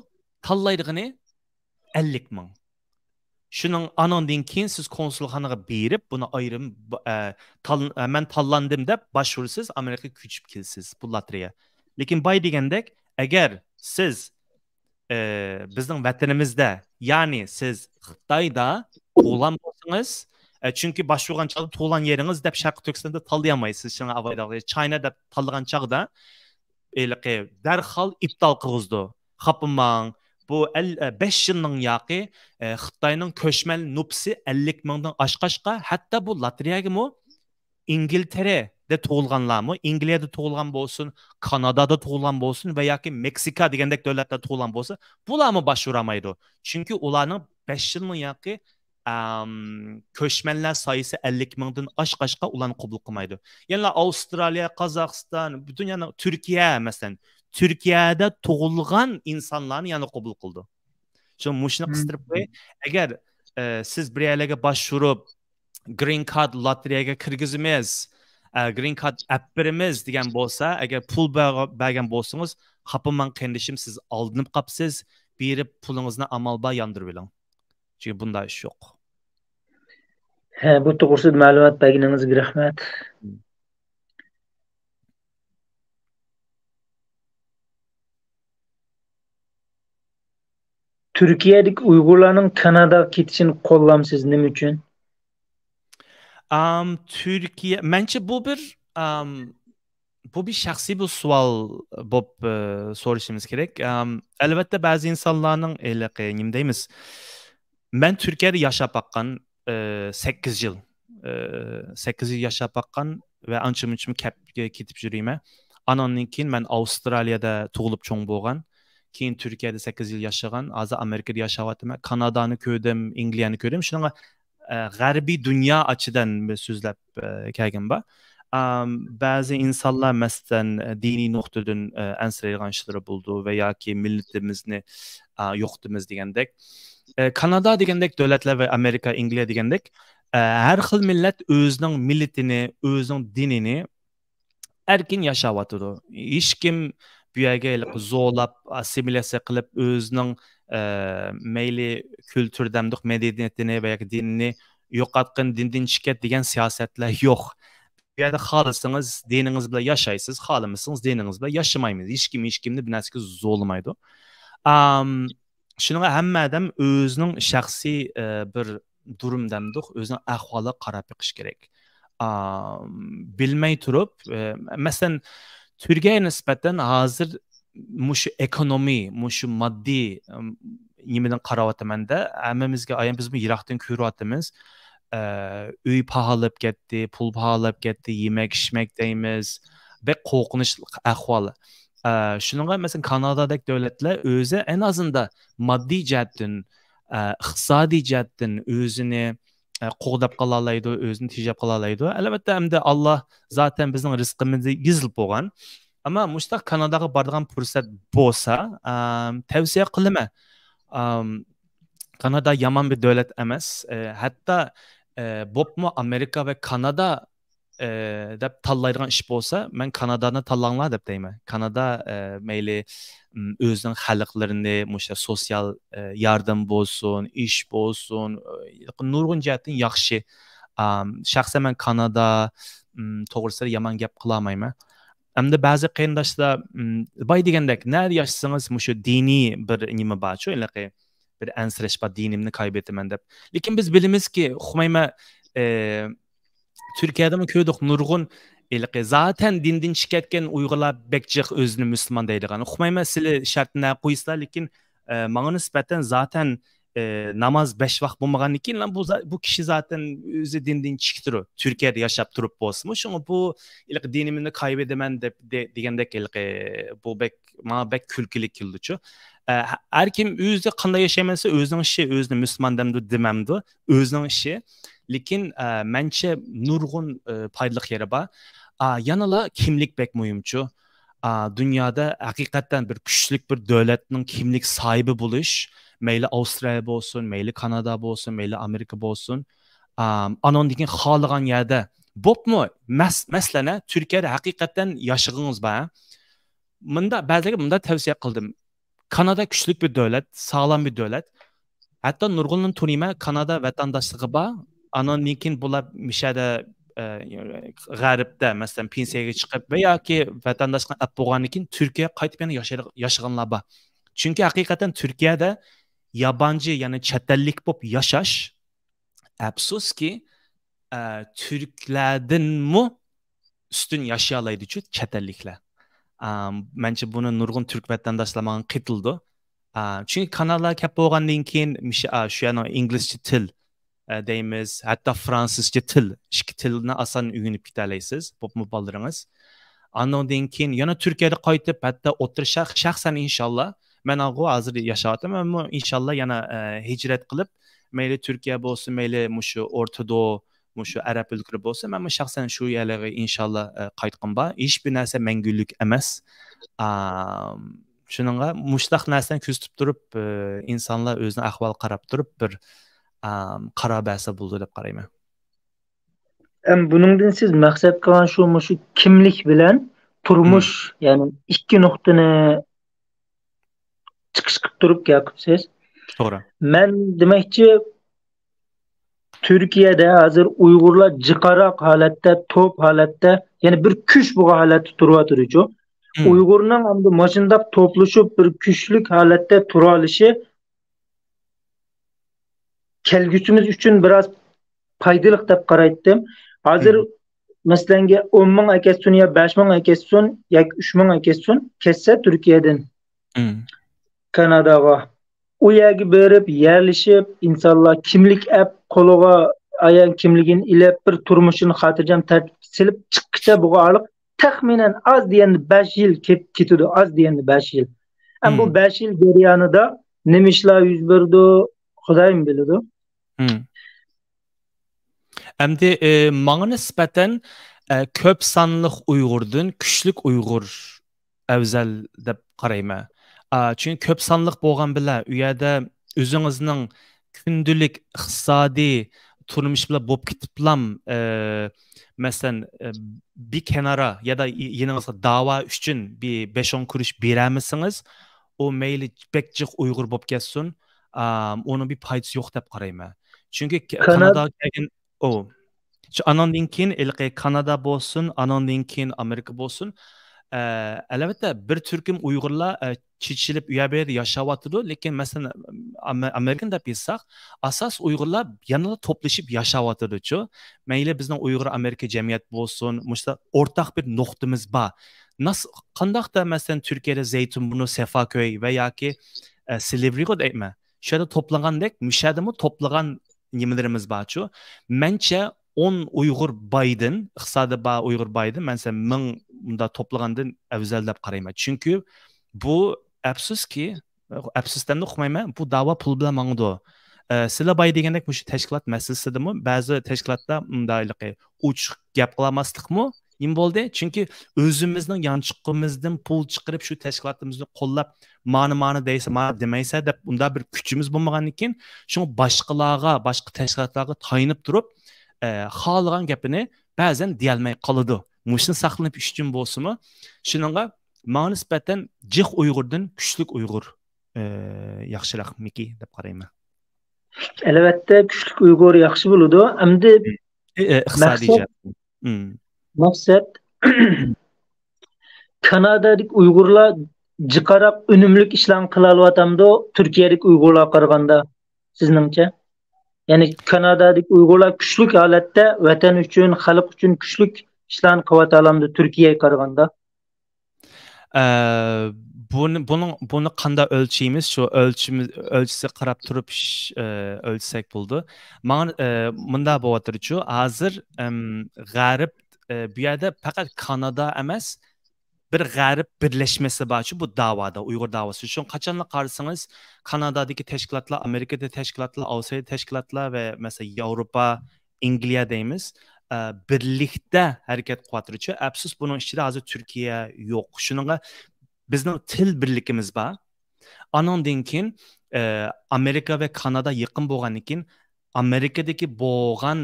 تاللايدىغىنى ئەللىك مىڭ. شۇنىڭ، ئانىڭدىن كېيىن سىز كونسۇلخانىغا بېرىپ، بۇنى ئايرىم، ئە، تال-، ئە، مەن تاللاندىم دەپ باش ئۇرىسىز، ئامېرىكىغا كۆچۈپ كېلىسىز، بۇ لاتېرېيە. لېكىن باي دېگەندەك، ئەگەر سىز، ئە، بىزنىڭ ۋەتىنىمىزدە، يەنى سىز خىتايدا تۇغۇلغان بولسىڭىز، ئە، چۈنكى باش ئۇرغان چاغدا تۇغۇلغان يېرىڭىز دەپ شەرقىي تۈركىستاندا تاللىيالمايسىز، شۇڭا ئاۋايدا چاينا دەپ تاللىغان چاغدا، ھېلىقى دەرھال ئىپتال قىلغۇزىدۇ. خاپىماڭ، بۇ ئەل-، ئە، بەش يىلنىڭ ياقى، ئە، خىتاينىڭ كۆچمەن نوپۇسى ئەللىك مىڭدىن ئاشقاچقا، ھەتتا بۇ لاتېرېيەگىمۇ ئىنگلىتېرەدە تۇغۇلغانلارمۇ، ئىنگلىيەدە تۇغۇلغان بولسۇن، كانادادا تۇغۇلغان بولسۇن ۋە ياكى مېكسىكا دېگەندەك دۆلەتلەردە تۇغۇلغان بولسا، بۇلارمۇ باش ئۇرالمايدۇ. چۈنكى ئۇلارنىڭ بەش يىلنىڭ ياقى، ئەم، كۆچمەنلەر سايىسى ئەللىك مىڭدىن ئاشقاچقا ئۇلارنى قوبۇل قىلمايدۇ. يەنىلا ئاۋسترالىيە، قازاقىستان، پۈتۈن يەنە تۈركىيە، مەسىلەن، تۈركىيەدە تۇغۇلغان ئىنسانلارنى يەنە قوبۇل قىلىدۇ. شۇ مۇشۇنى قىستۇرۇپ قوياي. ئەگەر، ئە، سىز بىر يەرلەرگە باش ئۇرۇپ، گرىن كارت لاتېرېيەگە كىرگۈزىمىز، ئە، گرىن كارت ئەپ بېرىمىز دېگەن بولسا، ئەگەر پۇل بەر-، بەرگەن بولسىڭىز، خاپىماڭ قېرىندىشىم، سىز ئالدىنىپ قاپسىز، بېرىپ پۇلىڭىزنى ئامال بار ياندۇرۇۋېلىڭ. چۈنكى بۇنداق ئىش يوق. ھە، بۇ توغرىسىدا مەلۇمات بەرگىنىڭىزگە رەھمەت. تۈركىيەدىكى ئۇيغۇرلارنىڭ كاناداغا كېتىشىنى قوللامسىز، نېمە ئۈچۈن؟ ئام، تۈركىيە، مەنچە بۇ بىر، ئام، بۇ بىر شەخسىي بىر سوئال بولۇپ، ئە، سورىشىمىز كېرەك. ئام، ئەلۋەتتە، بەزى ئىنسانلارنىڭ ھېلىقى، نېمە دەيمىز، مەن تۈركىيەدە ياشاپ باققان، ئە، سەككىز يىل. ئە، سەككىز يىل ياشاپ باققان ۋە ئانچە-مۇنچىمۇ كەپ-، كېتىپ يۈرىمەن. ئاناندىن كېيىن مەن ئاۋسترالىيەدە تۇغۇلۇپ چوڭ بولغان. كېيىن تۈركىيەدە سەككىز يىل ياشىغان. ھازىر ئامېرىكىدا ياشاۋاتىمەن. كانادانى كۆردۈم، ئېنگلىيەنى كۆردۈم. شۇنىڭغا، ئە، غەربىي دۇنيا ئاچىدىن سۆزلەپ، ئە، كەلگىن بار. ئام، بەزى ئىنسانلار، مەسىلەن، دىنىي نۇقتىدىن، ئە، ئەنسىرەيدىغان ئىشلىرى بولىدۇ ۋە ياكى مىللىتىمىزنى، ئا، يوقىتىمىز دېگەندەك. ئە، كانادا دېگەندەك دۆلەتلەر ۋە ئامېرىكا، ئېنگلىيە دېگەندەك، ئە، ھەر خىل مىللەت ئۆزىنىڭ مىللىتىنى، ئۆزىنىڭ دىنىنى ئەركىن ياشاۋاتىدۇ. ھېچكىم بۇ يەرگە ھېلىقى زورلاپ، ئاسسىمىلياتسىيە قىلىپ، ئۆزىنىڭ، ئە، مەيلى كۈلتۈر دەمدۇق، مەدەنىيىتىنى ۋە ياكى دىنىنى يوقاتقىن، دىندىن چىقىت دېگەن سىياسەتلەر يوق. بۇ يەردە خالىسىڭىز دىنىڭىز بىلەن ياشايسىز، خالىمىسىڭىز دىنىڭىز بىلەن ياشىمايمىز. ھېچكىم ھېچكىمنى بىر نەرسىگە زورلىمايدۇ. ئام، شۇنىڭغا ھەممە ئادەم ئۆزىنىڭ شەخسىي، ئە، بىر دۇرۇم دەمدۇق، ئۆزىنىڭ ئەھۋالىغا قاراپ بېقىش كېرەك. ئام، بىلمەي تۇرۇپ، ئە، مەسىلەن، تۈركىيەگە نىسبەتەن ھازىر مۇشۇ ئېكونومىي، مۇشۇ ماددىي، ئىم، نېمىدىن قاراۋاتىمەن-دە، ھەممىمىزگە ئايان، بىزمۇ يىراقتىن كۆرۈۋاتىمىز. ئە، ئۆي پاھالاپ كەتتى، پۇل پاھالاپ كەتتى، يېمەك-ئىچمەك دەيمىز. بەك قورقۇنچلۇق ئەھۋال. ئە، شۇنىڭغا، مەسىلەن، كانادادەك دۆلەتلەر ئۆزى ئەن ئازىندا ماددىي جەھەتتىن، ئە، ئىقتىسادىي جەھەتتىن ئۆزىنى، ئە، قوغداپ قالالايدۇ، ئۆزىنى تېجەپ قالالايدۇ. ئەلۋەتتە، ئەمدى ئاللا زاتەن بىزنىڭ رىزقىمىزنى يېزىپ بولغان. ئەمما مۇشۇنداق كاناداغا بارىدىغان پۇرسەت بولسا، ئەم، تەۋسىيە قىلىمەن. ئەم، كانادا يامان بىر دۆلەت ئەمەس. ئە، ھەتتا، ئە، بولۇپمۇ ئامېرىكا ۋە كانادا، ئە، دەپ تاللايدىغان ئىش بولسا، مەن كانادانى تاللاڭلار دەپ دەيمەن. كانادا، ئە، مەيلى، ئىم، ئۆزىنىڭ خەلقلىرىنى مۇشۇ سوتسىيال، ئە، ياردەم بولسۇن، ئىش بولسۇن، ئە، نۇرغۇن جەھەتتىن ياخشى. ئام، شەخسەن مەن كانادا، ئىم، توغرىسىدا يامان گەپ قىلالمايمەن. ئەمدى بەزى قېرىنداشلار، ئىم، باي دېگەندەك، نەدە ياشىسىڭىز مۇشۇ دىنىي بىر نېمە بارچۇ، ھېلىقى بىر ئەنسىرەش بار، دىنىمنى كايبېتىمەن دەپ. لېكىن بىز بىلىمىزكى، ئۇقمايمەن، ئە، تۈركىيەدىمۇ كۆردۇق، نۇرغۇن ھېلىقى زاتەن دىندىن چىقىپ كەتكەن ئۇيغۇرلار بەك جىق ئۆزىنى مۇسۇلمان دەيدىغان. ئۇقمايمەن، سىلى شەرتنى نەگە قويسىلا، لېكىن، ئە، ماڭا نىسبەتەن زاتەن، ئە، ناماز بەش ۋاق بولمىغاندىن كېيىن، بۇ زا-، بۇ كىشى زاتەن ئۆزى دىندىن چىقىپتۇ، تۈركىيەدە ياشاپ تۇرۇپ بولسىمۇ. شۇڭا بۇ ھېلىقى دىنىمنى كايبېتىمەن دەپ، دە-، دېگەندەك ھېلىقى بۇ بەك، ماڭا بەك كۈلكىلىك كېلىدۇچۇ. ئە، ھەر كىم ئۆزى قانداق ياشايمەن دېسە، ئۆزىنىڭ ئىشى، ئۆزىنى مۇسۇلمان دەمدۇ، دېمەمدۇ، ئۆزىنىڭ ئىشى. لېكىن، ئە، مەنچە نۇرغۇن، ئە، پايدىلىق يېرى بار. ئا، يەنىلا كىملىك بەك مۇھىمچۇ. ئا، دۇنيادا ھەقىقەتەن بىر كۈچلۈك بىر دۆلەتنىڭ كىملىك ساھىبى بولۇش، مەيلى ئاۋسترالىيە بولسۇن، مەيلى كانادا بولسۇن، مەيلى ئامېرىكا بولسۇن، ئا، ئانىڭدىن كېيىن خالىغان يەردە بوپمۇ؟ مەس-، مەسىلەن، ھە، تۈركىيەدە ھەقىقەتەن ياشىغىڭىز بار، ھە؟ مۇندا بەزىلەرگە مۇنداق تەۋسىيە قىلدىم. كانادا كۈچلۈك بىر دۆلەت، ساغلام بىر دۆلەت. ھەتتا نۇرغۇنلىرىنى تونۇيمەن، كانادا ۋەتەنداشلىقى بار. ئانىڭدىن كېيىن بۇلار مىشەدە، ئە، غەربتە، مەسىلەن، پېنسىيەگە چىقىپ ۋە ياكى ۋەتەنداشلىقنى ئەپ بولغاندىن كېيىن تۈركىيەگە قايتىپ يەنە ياشايدىغ-، ياشىغانلار بار. چۈنكى ھەقىقەتەن تۈركىيەدە يابانچى، يەنى چەت ئەللىك بولۇپ ياشاش، ئەپسۇسكى، ئە، تۈركلەردىنمۇ ئۈستۈن ياشىيالايدۇچۇ چەت ئەللىكلەر. ئا، مەنچە بۇنى نۇرغۇن تۈرك ۋەتەنداشلار ماڭا قېتىلىدۇ. ئا، چۈنكى كاناداغا كەپ بولغاندىن كېيىن مىش-، ئا، شۇ يەرنىڭ ئىنگلىزچە تىل، ئە، دەيمىز، ھەتتا فرانسۇزچە تىل، ئىككى تىلنى ئاسان ئۆگىنىپ كېتەلەيسىز، بولۇپمۇ بالىلىرىڭىز. ئانىڭدىن كېيىن يەنە تۈركىيەدە قايتىپ، ھەتتا ئوتتۇرا شەرق، شەخسەن ئىنشاللا، مەن ئاغۇ ھازىر ياشاۋاتىمەن، مەنمۇ ئىنشاللا يەنە، ئە، ھىجرەت قىلىپ، مەيلى تۈركىيە بولسۇن، مەيلى مۇشۇ ئورتىدو، مۇشۇ ئەرەب ئۆلكىلىرى بولسا، مەنمۇ شەخسەن شۇ يەرلەرگە ئىنشاللا، ئە، قايتقۇم بار. ھېچبىر نەرسە مەڭگۈلۈك ئەمەس. ئام، شۇنىڭغا مۇشۇنداق نەرسىلەرنى كۆزىتىپ تۇرۇپ، ئە، ئىنسانلار ئۆزىنىڭ ئەھۋالىغا قاراپ تۇرۇپ بىر، ئام، قارار بەرسە بولىدۇ دەپ قارايمەن. ئەم، بۇنىڭدىن سىز مەقسەت قىلغان شۇ، مۇشۇ كىملىك بىلەن تۇرمۇش، يەنى ئىككى نۇقتىنى چىقىش قىلىپ تۇرۇپ گەپ قىپسىز. توغرا. مەن دېمەكچى، تۈركىيەدە ھازىر ئۇيغۇرلار جىقاراق ھالەتتە، توپ ھالەتتە، يەنى بىر كۈچ بولغان ھالەتتە تۇرۇۋاتىدۇچۇ. مم. ئۇيغۇرنىڭ ئەمدى مۇشۇنداق توپلىشىپ بىر كۈچلۈك ھالەتتە تۇرالىشى كەلگۈسىمىز ئۈچۈن بىراز پايدىلىق دەپ قارايتتىم. ھازىر مم. مەسىلەنگە ئون مىڭ ئەكەتسۇن يا بەش مىڭ ئەكەتسۇن ياكى ئۈچ مىڭ ئەكەتسۇن، كەتسە تۈركىيەدىن مم. كاناداغا. ئۇ يەرگە بېرىپ، يەرلىشىپ، ئىنسانلار كىملىك ئەپ، قولىغا ئايان كىملىكىنى ئېلىپ، بىر تۇرمۇشىنى خاتىرجەم تەرتىپكە سېلىپ چىققىچە بولغانلىق تەخمىنەن ئاز دېگەندە بەش يىل كېت-، كېتىدۇ، ئاز دېگەندە بەش يىل. ئەم، بۇ مم. بەش يىل جەريانىدا نېمە ئىشلار يۈز بېرىدۇ، خۇدايىم بىلىدۇ. مم. ئەمدى، ئى، ماڭا نىسبەتەن، ئە، كۆپ سانلىق ئۇيغۇردىن كۈچلۈك ئۇيغۇر ئەۋزەل دەپ قارايمەن. ئا، چۈنكى كۆپ سانلىق بولغان بىلەن ئۇ يەردە ئۆزىڭىزنىڭ كۈندىلىك ئىقتىسادىي تۇرمۇش بىلەن بولۇپ كېتىپلام، ئە، مەسىلەن، ئە، بىر كەنارا يا دا ي-، يېنىڭىزغا داۋا ئۈچۈن بىر بەش-ئون كۇرۇش بېرەلمىسىڭىز، ئۇ مەيلى بەك جىق ئۇيغۇر بولۇپ كەتسۇن، ئا، ئۇنىڭ بىر پايدىسى يوق دەپ قارايمەن. چۈنكى ك-، كاناد- كاناداغا كەلگەن، ئۇ. شۇ ئانىڭدىن كېيىن ھېلىقى كانادا بولسۇن، ئانىڭدىن كېيىن ئامېرىكا بولسۇن. ئە، ئەلۋەتتە، بىر تۈركۈم ئۇيغۇرلار، ئە، چېچىلىپ ئۇ يەر بۇ يەردە ياشاۋاتىدۇ. لېكىن، مەسىلەن، ئام-، ئامېرىكىنى دەپ ئېيتساق، ئاساس ئۇيغۇرلار يەنىلا توپلىشىپ ياشاۋاتىدۇچۇ. مەيلى بىزنىڭ ئۇيغۇر ئامېرىكا جەمئىيەت بولسۇن، مۇشۇنداق ئورتاق بىر نۇقتىمىز بار. ناس-، قانداقتا، مەسىلەن، تۈركىيەدە زەيتۇنبۇرنۇ، سەفاكۆي ۋە ياكى، ئە، سىلىۋرىغۇ دەيمەن. شۇ يەردە توپلىغاندەك، مۇشۇ يەردىمۇ توپلىغان نېمىلىرىمىز بارچۇ. مەنچە، ئون ئۇيغۇر بايدىن، ئىقتىسادى بار ئۇيغۇر بايدىن، مەن سەن مىڭ مۇندا توپلىغاندىن ئەۋزەل دەپ قارايمەن. چۈنكى بۇ ئەپسۇسكى، ئەپسۇس دەمدە ئۇقمايمەن، بۇ داۋا پۇل بىلەن ماڭىدۇ. ئە، سىلە باي دېگەندەك مۇشۇ تەشكىلات مەسىلىسىدىمۇ بەزى تەشكىلاتلار مۇنداق ئوچۇق گەپ قىلالماسلىقمۇ نېمە بولدى؟ چۈنكى ئۆزىمىزنىڭ يانچۇقىمىزدىن پۇل چىقىرىپ شۇ تەشكىلاتىمىزنى قوللاپ، مانا، مانا دەيسە، مانا دېمەيسە دەپ ئۇنداق بىر كۈچىمىز بولمىغاندىن كېيىن، شۇڭا باشقىلارغا، باشقا تەشكىلاتلارغا تايىنىپ تۇرۇپ، ئە، خالىغان گېپىنى بەزەن دېيەلمەي قالىدۇ. مۇشۇنى ساقلىنىپ ئۈچۈن بولسىمۇ، شۇنىڭغا ماڭا نىسبەتەن جىق ئۇيغۇردىن كۈچلۈك ئۇيغۇر، ئە، ياخشىراقمىكى دەپ قارايمەن. ئەلۋەتتە، كۈچلۈك ئۇيغۇر ياخشى بولىدۇ. ئەمدى ئى، ئى، ئىقتىسادىي مەقسەت، جەھەتتىن. مم. مەقسەت، كانادادىكى ئۇيغۇرلار جىقراق ئۈنۈملۈك ئىشلارنى قىلالىۋاتامدۇ، تۈركىيەدىكى ئۇيغۇرلارغا قارىغاندا، سىزنىڭچە؟ يەنى كانادادىكى ئۇيغۇرلار كۈچلۈك ھالەتتە ۋەتەن ئۈچۈن، خەلق ئۈچۈن كۈچلۈك ئىشلارنى قىلىۋاتالامدۇ تۈركىيەگە قارىغاندا؟ ئە، بۇنى، بۇنىڭ، بۇنى قانداق ئۆلچەيمىز؟ شۇ ئۆلچىمىز، ئۆلچىسىگە قاراپ تۇرۇپ ئىش، ئە، ئۆلچىسەك بولىدۇ. ماڭا، ئە، مۇنداق بولۇۋاتىدۇچۇ، ھازىر، ئەم، غەرب، ئە، بۇ يەردە پەقەت كانادا ئەمەس، بىر غەرب بىرلەشمىسى بارچۇ بۇ داۋادا، ئۇيغۇر داۋاسى. شۇڭا قاچانلا قارىسىڭىز، كانادادىكى تەشكىلاتلار، ئامېرىكىدا تەشكىلاتلار، ئاۋسترالىيىدا تەشكىلاتلار ۋە مەسىلەن، ياۋروپا، ئەنگلىيە دەيمىز، ئە، بىرلىكتە ھەرىكەت قىلىۋاتىدۇچۇ. ئەپسۇس، بۇنىڭ ئىچىدە ھازىر تۈركىيە يوق. شۇنىڭغا بىزنىڭ تىل بىرلىكىمىز بار. ئانىڭدىن كېيىن، ئە، ئامېرىكا ۋە كانادا يېقىن بولغاندىن كېيىن، ئامېرىكىدىكى بولغان،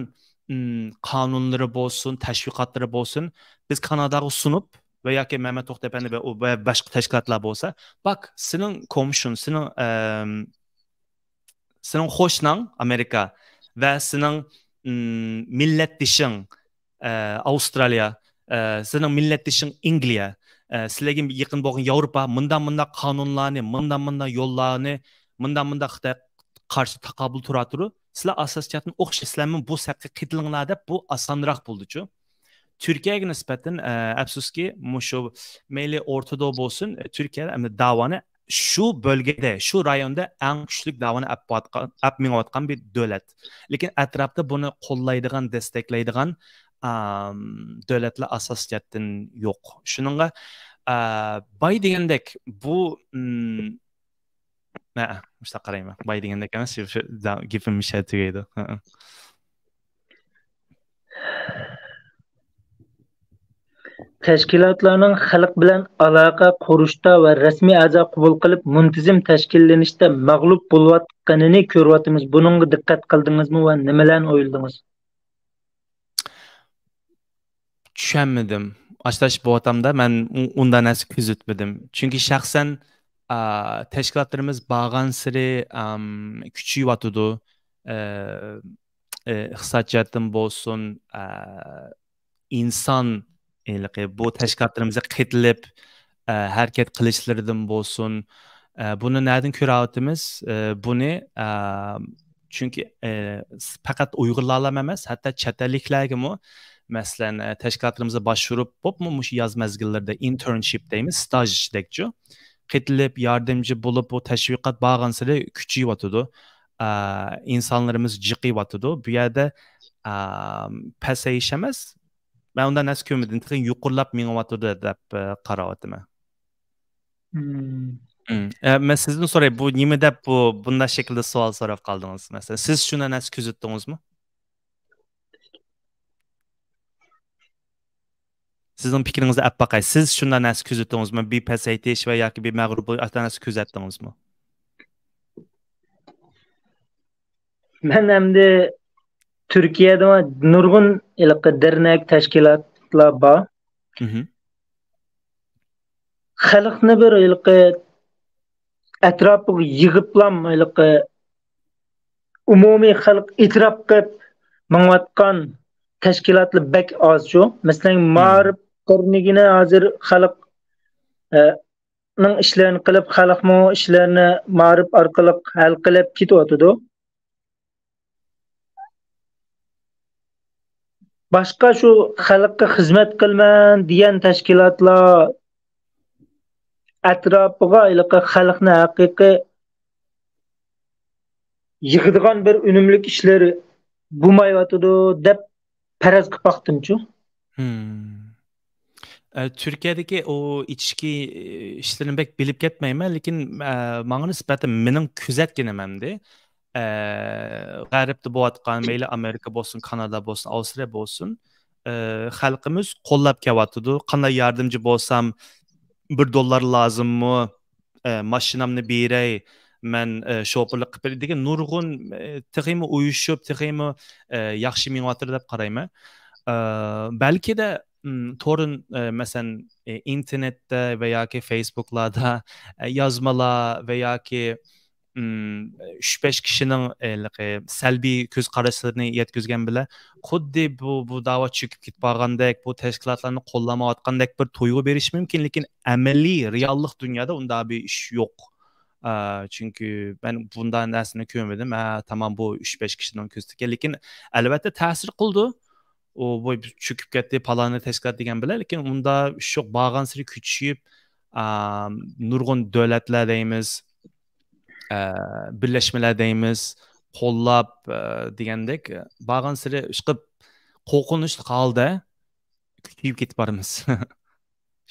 ئىم، قانۇنلىرى بولسۇن، تەشۋىقاتلىرى بولسۇن، بىز كاناداغا سۇنۇپ ۋە ياكى مەمەت توختى ئەپەندى ۋە ئۇ، ۋە باشقا تەشكىلاتلار بولسا، باك، سېنىڭ كومشۇن، سېنىڭ، ئەم، سېنىڭ قوشناڭ ئامېرىكا ۋە سېنىڭ، ئىم، مىللەتدىشىڭ، ئە، ئاۋسترالىيە، ئە، سېنىڭ مىللەتدىشىڭ ئەنگلىيە، ئە، سىلەرگە يېقىن بولغان ياۋروپا مۇنداق، مۇنداق قانۇنلارنى، مۇنداق، مۇنداق يوللارنى، مۇنداق، مۇنداق خىتاي قارشى تاقابىل تۇراتۇرۇ، سىلەر ئاساسىي جەھەتتىن ئوخشاش، سىلەرمۇ بۇ سەپكە قېتىلىڭلار دەپ، بۇ ئاسانراق بولىدۇچۇ. تۈركىيەگە نىسبەتەن، ئە، ئەپسۇسكى، مۇشۇ مەيلى ئورتىدو بولسۇن، تۈركىيە ئەمدى داۋانى شۇ بۆلگىدە، شۇ رايوندا ئەڭ كۈچلۈك داۋانى ئەپ باراتقان، ئەپ مېڭىۋاتقان بىر دۆلەت. لېكىن ئەتراپتا بۇنى قوللايدىغان، دەستەكلەيدىغان، ئام، دۆلەتلەر ئاساسىي جەھەتتىن يوق. شۇنىڭغا، ئا، باي دېگەندەك بۇ، ئىم، مە، مۇشۇنداق قارايمەن. باي دېگەندەك ئەمەس، شۇ، شۇ، دا-، گېپىم مۇشۇ يەردە تۈگەيدۇ. ھە، ھە. تەشكىلاتلارنىڭ خەلق بىلەن ئالاقە قۇرۇشتا ۋە رەسمىي ئەزا قوبۇل قىلىپ، مۇنتىزىم تەشكىللىنىشتە مەغلۇپ بولۇۋاتقىنىنى كۆرۈۋاتىمىز. بۇنىڭغا دىققەت قىلدىڭىزمۇ ۋە نېمىلەرنى ئويلىدىڭىز؟ چۈشەنمىدىم. ئاشتاش بوۋاتامدا مەن ئۇ-، ئۇنداق نەرسە كۆزەتمىدىم. چۈنكى شەخسەن، ئا، تەشكىلاتلىرىمىز بارغانسېرى، ئام، كۈچىيىۋاتىدۇ. ئە، ئە، ئىقتىساد جەھەتتىن بولسۇن، ئە، ئىنسان ھېلىقى بۇ تەشكىلاتلىرىمىزغا قېتىلىپ، ئە، ھەرىكەت قىلىشلىرىدىن بولسۇن، ئە، بۇنى نەدىن كۆرۈۋاتىمىز؟ ئە، بۇنى، ئە، چۈنكى، ئە، س-، پەقەت ئۇيغۇرلارلا ئەمەس، ھەتتا چەت ئەللىكلەرگىمۇ، مەسىلەن، ئە، تەشكىلاتلىرىمىزغا باشۋۇرۇپ، بوپمۇ مۇشۇ ياز مەزگىللىرىدە ئىنتېرنشىپ دەيمىز، ستاژدەكچۇ، قېتىلىپ، ياردەمچى بولۇپ، بۇ تەشۋىقات بارغانسېرى كۈچىيىۋاتىدۇ. ئە، ئىنسانلىرىمىز جىقىيىۋاتىدۇ. بۇ يەردە، ئە، پەسەيىش ئەمەس، مەن ئۇنداق نەرسە كۆرمىدىم. تېخى يۇقىرىلاپ مېڭىۋاتىدۇ دەپ، ئە، قاراۋاتىمەن. مم. مم. ئە، مەن سىزدىن سوراي، بۇ نېمە دەپ بۇ، بۇنداق شەكىلدە سوئال سوراپ قالدىڭىز؟ مەسىلەن، سىز شۇنداق نەرسە كۆزەتتىڭىزمۇ؟ سىزنىڭ پىكرىڭىزنى ئەپ باقاي. سىز شۇنداق نەرسە كۆزەتتىڭىزمۇ؟ بىر پەسەيتىش ۋە ياكى بىر مەغرۇر بولۇش، ئاشۇنداق نەرسە كۆزەتتىڭىزمۇ؟ مەن ئەمدى تۈركىيەدە نۇرغۇن ھېلىقى دەرنەك، تەشكىلاتلار بار. مهم. خەلقنى بىر ھېلىقى ئەتراپىغا يىغىپلام، ھېلىقى ئومۇمىي خەلق ئېتىراپ قىلىپ ماڭىۋاتقان تەشكىلاتلار بەك ئازچۇ. مەسىلەن، مم. مائارىپ قىرىنىگىنە ھازىر خەلق، ئە، نىڭ ئىشلىرىنى قىلىپ، خەلقمۇ ئىشلىرىنى مائارىپ ئارقىلىق ھەل قىلىپ كېتىۋاتىدۇ. باشقا شۇ خەلققە خىزمەت قىلىمەن دېگەن تەشكىلاتلار ئەتراپىغا ھېلىقى خەلقنى ھەقىقىي يىغىدىغان بىر ئۈنۈملۈك ئىشلىرى بولمايۋاتىدۇ دەپ پەرەز قىلىپ باقتىمچۇ. مم. ئە، تۈركىيەدىكى ئۇ ئىچكى، ئىشلىرىنى بەك بىلىپ كەتمەيمەن، لېكىن، ئە، ماڭا نىسبەتەن مېنىڭ كۆزەتكىنىم ئەمدى، ئە، غەربتە بولۇۋاتقان، مەيلى ئامېرىكا بولسۇن، كانادا بولسۇن، ئاۋسترالىيە بولسۇن، ئە، خەلقىمىز قوللاپ كېلىۋاتىدۇ. قانداق ياردەمچى بولسام، بىر دوللار لازىممۇ؟ ئە، ماشىنامنى بېرەي، مەن، ئە، شوپۇرلۇق قىلىپ بېرەي دېگەن نۇرغۇن، ئە، تېخىمۇ ئۇيۇشۇپ، تېخىمۇ، ئە، ياخشى مېڭىۋاتىدۇ دەپ قارايمەن. ئە، بەلكىدە، ئىم، تورۇن، ئە، مەسىلەن، ئە، ئىنتېرنېتتە ۋە ياكى فېيسبۇكلاردا، ئە، يازمىلار ۋە ياكى، ئىم، ئۈچ بەش كىشىنىڭ، ئە، ھېلىقى سەلبىي كۆز قاراشلىرىنى يەتكۈزگەن بىلەن، خۇددى بۇ، بۇ داۋا چۆكۈپ كېتىپ بارغاندەك، بۇ تەشكىلاتلارنى قوللىمايۋاتقاندەك بىر تۇيغۇ بېرىشى مۇمكىن، لېكىن ئەمەلىي، رېئاللىق دۇنيادا ئۇنداق بىر ئىش يوق. ئا، چۈنكى مەن بۇنداق نەرسىنى كۆرمىدىم. ھە، تامام، بۇ ئۈچ بەش كىشىنىڭ كۆزىتىكەن. لېكىن ئەلۋەتتە تەسىر قىلىدۇ. ئۇ، بۇ چۆكۈپ كەتتى، پالانى تەشكىلات دېگەن بىلەن، لېكىن ئۇندا ئىش يوق. بارغانسېرى كۈچىيىپ، ئا، نۇرغۇن دۆلەتلەر دەيمىز، ئە، بىرلەشمىلەر دەيمىز، قوللاپ، ئە، دېگەندەك، بارغانسېرى ئىشقىلىپ قورقۇنچلۇق ھالدا كۈچىيىپ كېتىپ بارىمىز.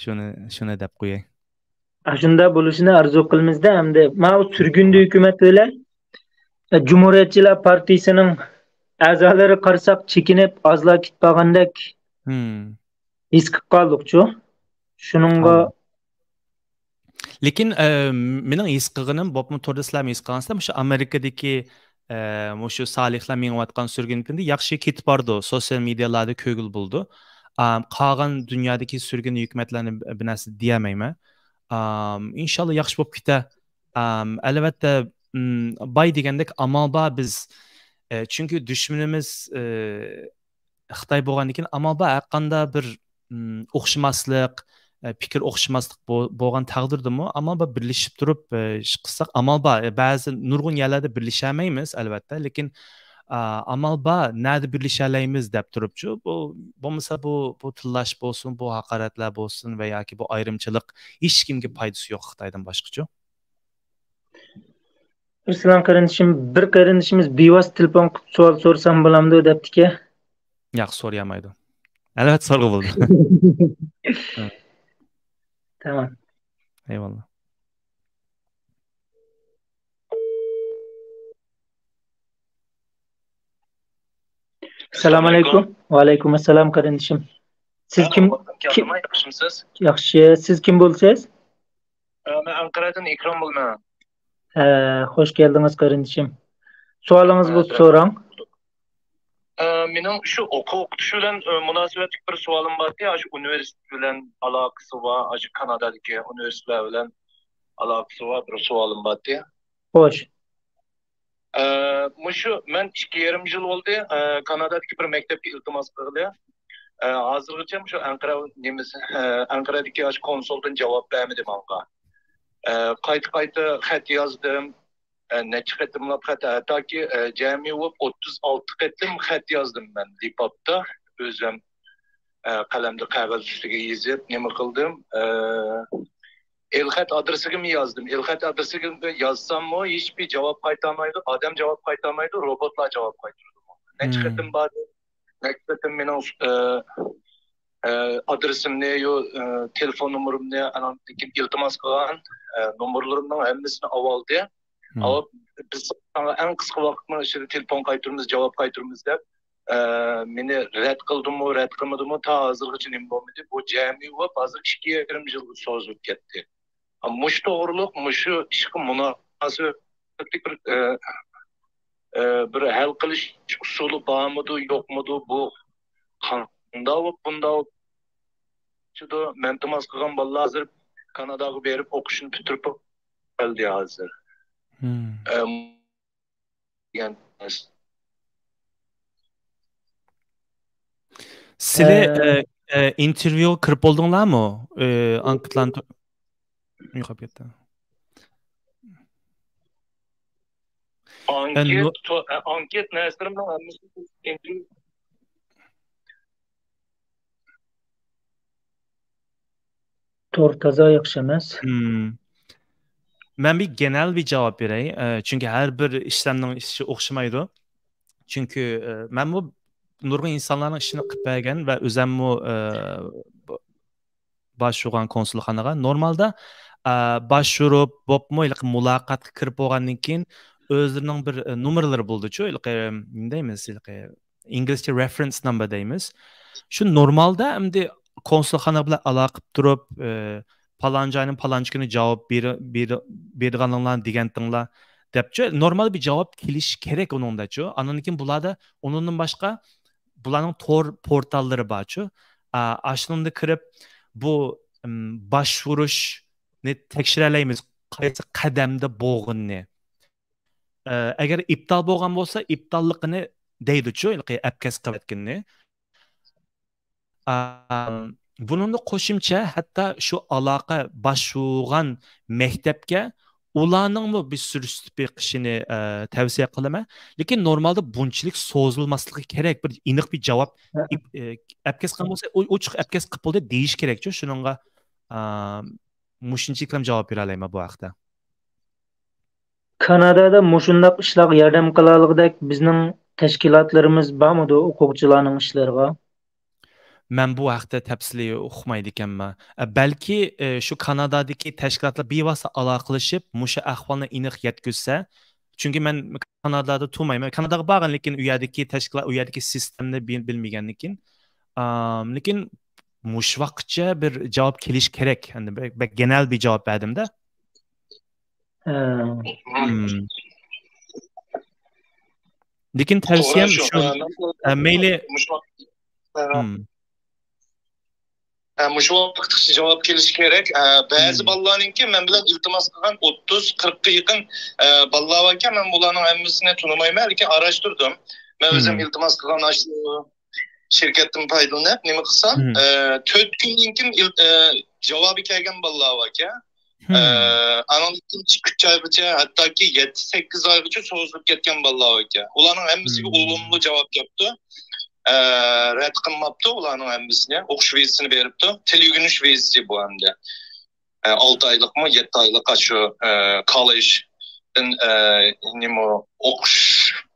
شۇنى، شۇنى دەپ قوياي. ئاشۇنداق بولۇشىنى ئارزۇ قىلىمىزدە، ئەمدى ماۋۇ سۈرگۈندە ھۆكۈمەت بىلەن، ئە، جۇمھۇرىيەتچىلەر پارتىيىسىنىڭ ئەزالىرى قارىساق چېكىنىپ ئازلا كېتىپ قالغاندەك ھىس قىلىپ قالدۇقچۇ. شۇنىڭغا لېكىن، ئە، مېنىڭ ھېس قىلغىنىم، بولۇپمۇ توردا سىلەرمۇ ھېس قىلغانسىلەر، مۇشۇ ئامېرىكىدىكى، ئە، مۇشۇ سالىھلار مېڭىۋاتقان سۈرگۈن پېتىندە ياخشى كېتىپ بارىدۇ، سوتسىيال مېدىيالاردا كۆرگىلى بولىدۇ. ئام، قالغان دۇنيادىكى سۈرگۈن ھۆكۈمەتلەرنى بىر نەرسە دېيەلمەيمەن. ئام، ئىنشاللا ياخشى بولۇپ كېتە. ئام، ئەلۋەتتە، ئم، باي دېگەندەك ئامال بار بىز، ئە، چۈنكى دۈشمىنىمىز، ئە، خىتاي بولغاندىكىن ئامال بار، ھەرقانداق بىر، ئم، ئوخشىماسلىق، ئە، پىكىر ئوخشىماسلىق بو-، بولغان تەقدىردىمۇ، ئامال بار بىرلىشىپ تۇرۇپ، ئە، ئىش قىلساق ئامال بار. ئە، بەزى نۇرغۇن يەرلەردە بىرلىشەلمەيمىز، ئەلۋەتتە، لېكىن، ئا، ئامال بار، نەدە بىرلىشەلەيمىز دەپ تۇرۇپچۇ. بۇ، بولمىسا بۇ، بۇ تىللاش بولسۇن، بۇ ھاقارەتلەر بولسۇن ۋە ياكى بۇ ئايرىمچىلىق ھېچكىمگە پايدىسى يوق خىتايدىن باشقىچۇ. ئارسلان قېرىندىشىم، بىر قېرىندىشىمىز بىۋاسىتە تېلېفون قىلىپ سوئال سورىسام بولامدۇ دەپتىكەن. ياق، سورىيالمايدۇ. ئەلۋەتتە سورىغىلى بولىدۇ. تامام. ئەيۋاللا. ئەسسالامۇ ئەلەيكۇم. ۋەئەلەيكۇم ئەسسالام قېرىندىشىم. سىز كىم؟ ياخشىمۇ، ياخشىمۇ، ياخشىمۇسىز؟ ياخشى. سىز كىم بولىسىز؟ ئە، مەن ئەنقەرەدىن ئىكرام بولىمەن. ئە، خوش كەلدىڭىز قېرىندىشىم. سوئالىڭىز بولسا سوراڭ. ئە، مېنىڭ شۇ ئوقۇ-، ئوقۇتۇش بىلەن، ئە، مۇناسىۋەتلىك بىر سوئالىم بار ئىدى. ئاشۇ ئۇنىۋېرسىتېت بىلەن ئالاقىسى بار، ئاشۇ كانادادىكى ئۇنىۋېرسىتېتلار بىلەن ئالاقىسى بار بىر سوئالىم بار ئىدى. خوش. ئە، مۇشۇ مەن ئىككى يېرىم يىل بولدى، ئە، كانادادىكى بىر مەكتەپكە ئىلتىماس قىلغىلى. ئە، ھازىرغىچە مۇشۇ ئەنقەرە نېمىسى، ئە، ئەنقەرەدىكى ئاشۇ كونسۇلدىن جاۋاب بەرمىدى ماڭا. ئە، قايتا-قايتا خەت يازدىم. ئە، نەچچە قېتىملاپ خەت، ھەتتاكى، ئە، جەمئىي بولۇپ ئوتتۇز ئالتە قېتىم خەت يازدىم مەن لىپاپتا. ئۆزۈم، ئە، قەلەمدە قەغەز ئۈستىگە يېزىپ، نېمە قىلدىم؟ ئە، ئېلخەت ئادرېسىگىمۇ يازدىم. ئېلخەت ئادرېسىگە يازساممۇ، ھېچبىر جاۋاب قايتارمايدۇ، ئادەم جاۋاب قايتارمايدۇ، روبوتلار جاۋاب قايتۇرىدۇ. نەچچە قېتىم باردىم، نەچچە قېتىم مېنىڭ، ئە، ئە، ئادرېسىمنى، يو-، ئە، تېلېفون نومۇرۇمنى، ئانان كېيىن ئىلتىماس قىلغان، ئە، نومۇرلىرىمنىڭ ھەممىسىنى ئاۋالدى. ئاۋاپ، بىز ساڭا ئەڭ قىسقا ۋاقىتنىڭ ئىچىدە تېلېفون قايتۇرىمىز، جاۋاب قايتۇرىمىز دەپ، ئە، مېنى رەت قىلدىمۇ، رەت قىلمىدىمۇ، تا ھازىرغىچە نېمە بولمىدى. بۇ جەمئىي بولۇپ، ھازىر ئىككى يېرىم يىلغا سوزۇلۇپ كەتتى. مۇشۇ توغرۇلۇق، مۇشۇ ئىشقا مۇناسىۋەتلىك بىر، ئە، ئە، بىر ھەل قىلىش ئۇسۇلى بارمىدۇ، يوقمىدۇ؟ بۇ قانداق بولۇپ، بۇنداق بولۇپ چىدۇ؟ مەن تېماس قىلغان بالىلار ھازىر كاناداغا بېرىپ ئوقۇشنى پۈتتۈرۈپ كەلدى ھازىر. ئە، دېگەن. سىلى، ئە، ئە، ئە، ئىنتېرۋيۇغا كىرىپ بولدۇڭلارمۇ؟ ئە، ئانكېتلارنى تو-، يوقاپ كەتتى. ئانكېت، نو-، تو-، ئە، ئانكېت نەرسىلىرىمنىڭ ھەممىسى ئىنتېرۋيۇ. تور تازا ياخشى ئەمەس. مم. مەن بىر گېنەل بىر جاۋاب بېرەي. ئە، چۈنكى ھەر بىر ئىشلەمنىڭ ئىشى ئوخشىمايدۇ. چۈنكى، ئە، مەنمۇ نۇرغۇن ئىنسانلارنىڭ ئىشىنى قىلىپ بەرگەن ۋە ئۆزەممۇ، ئە، ب-، باشۋۇرغان كونسۇلخانىغا. نورمالدا، ئە، باشۋۇرۇپ، بوپمۇ، ھېلىقى مۇلاقاتقا كىرىپ بولغاندىن كېيىن ئۆزلىرىنىڭ بىر، ئە، نومۇرلىرى بولىدۇچۇ، ھېلىقى، نېمە دەيمىز، ھېلىقى ئىنگلىزچە reference number دەيمىز. شۇ نورمالدا ئەمدى كونسۇلخانا بىلەن ئالاقە قىلىپ تۇرۇپ، ئى، پالانچى ئاينىڭ پالانچى كۈنى جاۋاب بېرە-، بېرە-، بېرىدىغانلىقىڭلارنى دېگەنتىڭلار دەپچۇ، نورمال بىر جاۋاب كېلىشى كېرەك ئۇنىڭداچۇ. ئاندىن كېيىن بۇلاردا ئۇنىڭدىن باشقا بۇلارنىڭ تور پورتاللىرى بارچۇ. ئا، ئاشۇنىڭدا كىرىپ بۇ، ئىم، باشۋۇرۇشنى تەكشۈرەلەيمىز، قايسى قەدەمدە بولغىنىنى. ئە، ئەگەر ئىپتال بولغان بولسا، ئىپتاللىقىنى دەيدۇچۇ، ھېلىقى ئەپكەس قىلىۋەتكىنىنى. ئا، بۇنىڭدا قوشۇمچە، ھەتتا شۇ ئالاقە باشلىغان مەكتەپكە ئۇلارنىڭمۇ بىر سۈرۈشتە بېقىشىنى، ئە، تەۋسىيە قىلىمەن. لېكىن نورمالدا بۇنچىلىك سوزۇلماسلىقى كېرەك، بىر ئېنىق بىر جاۋاب، ھە. ئىپ-، ئە، ئەپكەس قىلغان بولسا، ئۇ، ئوچۇق ئەپكەس قىلىپ بولدى دېيىش كېرەكچۇ. شۇنىڭغا، ئا، مۇشۇنچىلىكلا جاۋاب بېرەلەيمەن بۇ ھەقتە. كانادادا مۇشۇنداق ئىشلارغا ياردەم قىلالىغۇدەك بىزنىڭ تەشكىلاتلىرىمىز بارمىدۇ ئوقۇغۇچىلارنىڭ ئىشلىرىغا؟ مەن بۇ ھەقتە تەپسىلىي ئۇقمايدىكەنمەن. ئە، بەلكى، ئە، شۇ كانادادىكى تەشكىلاتلار بىۋاسىتە ئالاقىلىشىپ، مۇشۇ ئەھۋالنى ئېنىق يەتكۈزسە، چۈنكى مەن كانادادا تۇرمايمەن. كاناداغا بارغان، لېكىن ئۇ يەردىكى تەشكىلات، ئۇ يەردىكى سىستېمىنى بىل-، بىلمىگەندىن كېيىن. ئام، لېكىن مۇشۇ ۋاقىتچە بىر جاۋاب كېلىش كېرەك. ئەمدى بەك، بەك گېنەل بىر جاۋاب بەردىم-دە. ھە. مم. لېكىن توغرا تەۋسىيەم شۇ، شۇ، ئە، مەن ئە، مەيلى. مۇشۇ ۋاقىت، ئە، مم. ئە، مۇشۇ ۋاقىتقىچە جاۋاب كېلىشى كېرەك. ئە، بەزى مم. بالىلارنىڭكى مەن بىلەن ئىلتىماس قىلغان ئوتتۇز، قىرىققا يېقىن، ئە، بالىلار باركەن، مەن بۇلارنىڭ ھەممىسىنى تونۇمايمەن، لېكىن ئاراشتۇردۇم. مەن ئۆزۈم مم. ئىلتىماس قىلغان ئاشۇ شىركەتتىن پايدىلىنىپ نېمە قىلسام، مم. ئە، تۆت كۈندىن كېيىن ئىل-، ئە، جاۋابى كەلگەن بالىلار باركەن. مم. ئە، ئانىڭدىن كېيىن ئىككى، ئۈچ ئايغىچە، ھەتتاكى يەتتە، سەككىز ئايغىچە سوزۇلۇپ كەتكەن بالىلار باركەن. ئۇلارنىڭ ھەممىسىگە مم. ئولۇملۇ جاۋاب كەپتۇ. ئە، رەت قىلماپتۇ ئۇلارنىڭ ھەممىسىنى. ئوقۇش ۋىزىسىنى بېرىپتۇ. تىل ئۆگىنىش ۋىزىسى بۇ ئەمدى. ئە، ئالتە ئايلىقمۇ، يەتتە ئايلىق ئاشۇ، ئە، كاللېجدىن، ئە، نېمە، ئوقۇش،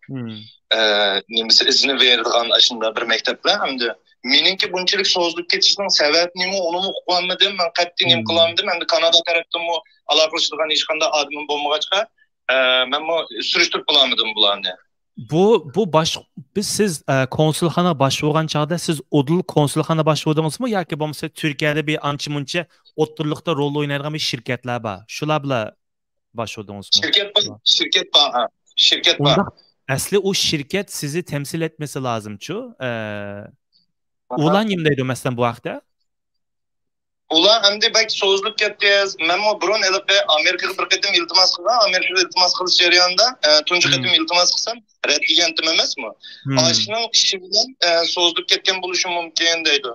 مم. ئە، نېمىسى، ئىزنى بېرىدىغان ئاشۇنداق بىر مەكتەپلەر. ئەمدى مېنىڭكى بۇنچىلىك سوزۇلۇپ كېتىشنىڭ سەۋەبى نېمە، ئۇنىمۇ ئۇقۇۋالمىدىم. مەن قەتئىي نېمە مم. قىلالمىدىم. ئەمدى كانادا تەرەپتىنمۇ ئالاقىلىشىدىغان ھېچقانداق ئادىمىم بولمىغاچقا، ئە، مەنمۇ سۈرۈشتۈرۈپ بولالمىدىم بۇلارنى. بۇ، بۇ باش-، بىز، سىز، ئە، كونسۇلخانا باشقۇرغان چاغدا سىز ئۇدۇل كونسۇلخانا باشقۇردىڭىزمۇ ياكى بولمىسا تۈركىيەدە بىر ئانچە-مۇنچە ئوتتۇرىلىقتا رول ئوينايدىغان بىر شىركەتلەر بار، شۇلار بىلەن باشقۇردىڭىزمۇ؟ شىركەت بار، شىركەت بار، ھە. شىركەت بار. ئۇنداق ئەسلى ئۇ شىركەت سىزنى تەمسىل ئەتمىسە لازىمچۇ؟ ئە، ئاھا. ئۇلار نېمە دەيدۇ، مەسىلەن، بۇ ھەقتە؟ ئۇلار ئەمدى بەك سوزۇلۇپ كەتتى. مەنمۇ بۇرۇن ھېلىقى ئامېرىكىغا بىر قېتىم ئىلتىماس قىلغان. ئامېرىكىغا ئىلتىماس قىلىش جەريانىدا، ئە، تۇنجى مم. قېتىم ئىلتىماس قىلسام، رەت دېگەنتىم ئەمەسمۇ؟ مم. ئاشۇنىڭ ئىشى بىلەن، ئە، سوزۇلۇپ كەتكەن بولۇشى مۇمكىن دەيدۇ.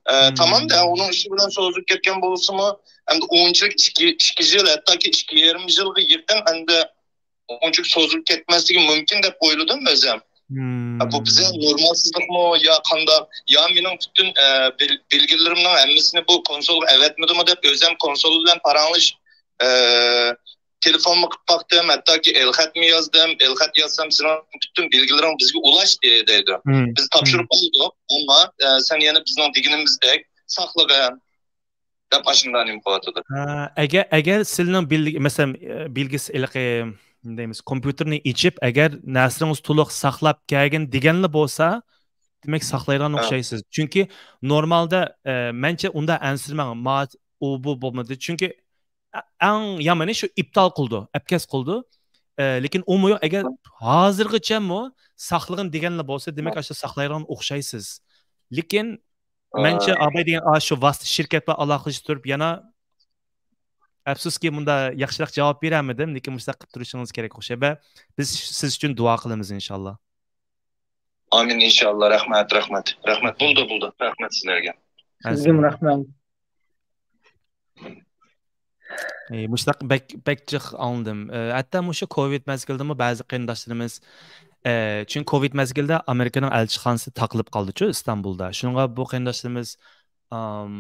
ئە، مم. تامام-دە، ئۇنىڭ ئىشى بىلەن سوزۇلۇپ كەتكەن بولسىمۇ، ئەمدى ئۇنچىلىك ئىككى، ئىككى يىل، ھەتتاكى ئىككى يېرىم يىلغا يېقىن ئەمدى ئۇنچىلىك سوزۇلۇپ كەتمەسلىكى مۇمكىن دەپ ئويلىدىم ئۆزۈم. مم. بۇ بىزنىڭ نورمالسىزلىقمۇ يا قانداق؟ يا مېنىڭ پۈتۈن، ئە، بىل-، بىلگىلىرىمنىڭ ھەممىسىنى بۇ كونسولغا ئەۋەتمىدىمۇ دەپ ئۆزۈم كونسول بىلەن پاراڭلىشىپ، ئە، تېلېفونمۇ قىلىپ باقتىم، ھەتتاكى ئېلخەتمۇ يازدىم. ئېلخەت يازسام، سېنىڭ پۈتۈن بىلگىلىرىڭ بىزگە ئۇلاشتى دەيدۇ. مم. بىز تاپشۇرۇپ مم. ئالدۇق، ئەمما، ئە، سەن يەنە بىزنىڭ دېگىنىمىزدەك ساقلىغىن. دەپ ئاشۇنداق نېمە قىلىۋاتىدۇ. ھە، ئەگەر، ئەگەر سىلىنىڭ بىل-، مەسىلەن، ئە، بىلگىسى ھېلىقى، نېمە دەيمىز، كومپيۇتېرنى ئېچىپ، ئەگەر نەرسىلىرىڭىزنى تولۇق ساقلاپ كەلگىن دېگەنلا بولسا، دېمەك، ساقلايدىغان ھە. ئوخشايسىز. چۈنكى نورمالدا، ئە، مەنچە ئۇنداق ئەنسىرىمەڭ، ما-، ئۇ بۇ بولمىدى. چۈنكى ئە-، ئەڭ يامىنى شۇ ئىپتال قىلىدۇ، ئەپكەس قىلىدۇ. ئە، لېكىن ئۇمۇ يوق. ئەگەر ھازىرغىچەمۇ ساقلىغىن دېگەنلا بولسا، دېمەك، ھە. ئاشۇ ساقلايدىغان ئوخشايسىز. لېكىن مەنچە ئاي. ئاباي دېگەن، ئا، شۇ ۋاسىتە شىركەت بىلەن ئالاقىلىشىپ تۇرۇپ، يەنە ئەپسۇسكى، مۇندا ياخشىراق جاۋاب بېرەلمىدىم، لېكىن مۇشۇنداق قىلىپ تۇرۇشىڭىز كېرەك ئوخشايدۇ. بىز سىز ئۈچۈن دۇئا قىلىمىز، ئىنشاللا. ئامىن، ئىنشاللا. رەھمەت، رەھمەت. رەھمەت. بولدى، بولدى. رەھمەت سىلەرگە. سىزگىمۇ رەھمەت. ئى، مۇشۇنداق بەك، بەك جىق ئاڭلىدىم. ئى، ھەتتا مۇشۇ كوۋىد مەزگىلىدىمۇ بەزى قېرىنداشلىرىمىز، ئى، چۈنكى كوۋىد مەزگىلىدە ئامېرىكىنىڭ ئەلچىخانىسى تاقىلىپ قالدىچۇ ئىستانبۇلدا. شۇنىڭغا بۇ قېرىنداشلىرىمىز، ئام،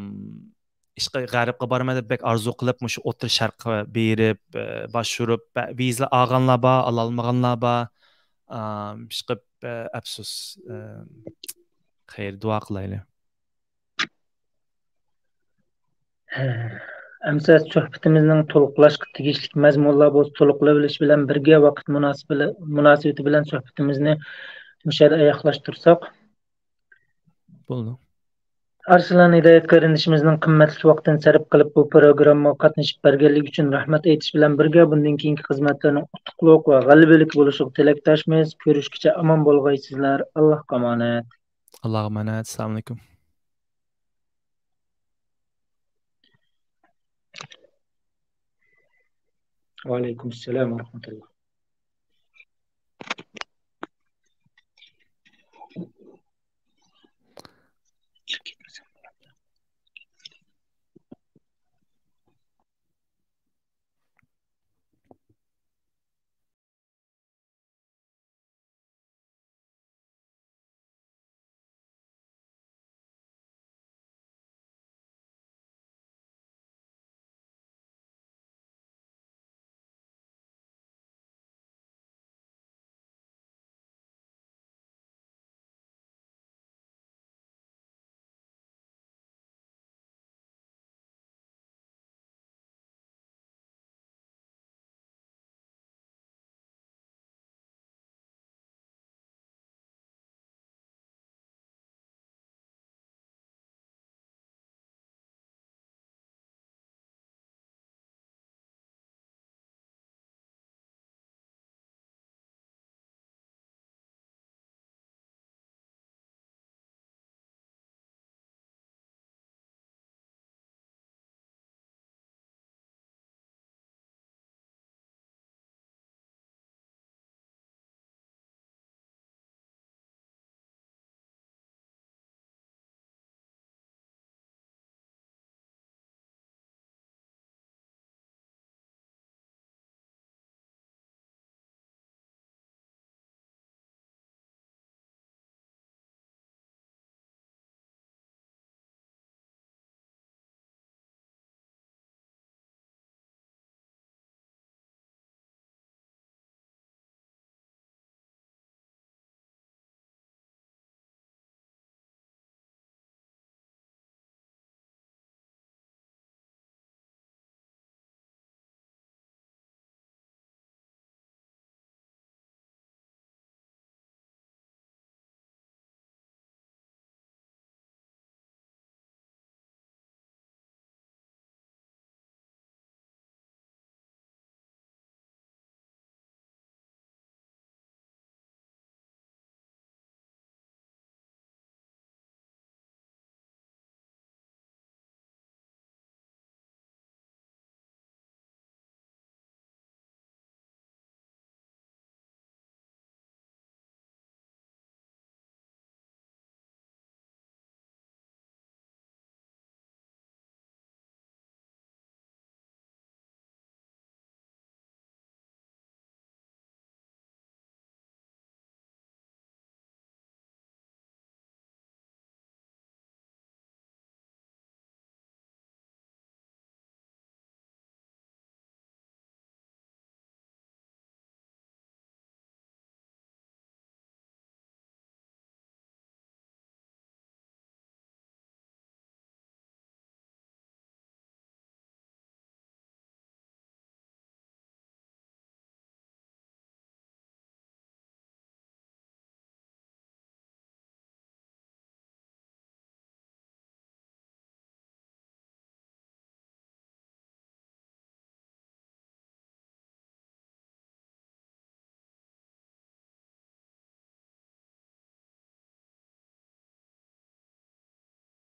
ئىشقا، غەربقە بارىمەن دەپ بەك ئارزۇ قىلىپ، مۇشۇ ئوتتۇرا شەرققە بېرىپ، ئى، باشۋۇرۇپ، بە-، ۋىزا ئالغانلار بار، ئالالمىغانلار بار. ئام، ئىشقىلىپ، ئى، ئەپسۇس. ئى، خەير، دۇئا قىلايلى. ئەمسە سۆھبىتىمىزنىڭ تولۇقلاشقا تېگىشلىك مەزمۇنلار بولسا تولۇقلىۋېلىش بىلەن بىرگە، ۋاقىت مۇناسىۋىلە-، مۇناسىۋىتى بىلەن سۆھبىتىمىزنى مۇشۇ يەردە ئاياغلاشتۇرساق بولىدۇ. ئارسلان ھىدايەت قېرىندىشىمىزنىڭ قىممەتلىك ۋاقتىنى سەرپ قىلىپ، بۇ پروگراممىغا قاتنىشىپ بەرگەنلىكى ئۈچۈن رەھمەت ئېيتىش بىلەن بىرگە، بۇندىن كېيىنكى خىزمەتلىرىنىڭ ئۇتۇقلۇق ۋە غەلىبىلىك بولۇشىغا تىلەكداشمىز. كۆرۈشكىچە ئامان بولغايسىزلەر. ئاللاھقا ئامانەت. ئاللاھقا ئامانەت. ئەسسالامۇئەلەيكۇم. ۋەئەلەيكۇمۇسسالام ۋەرەھمەتۇللا.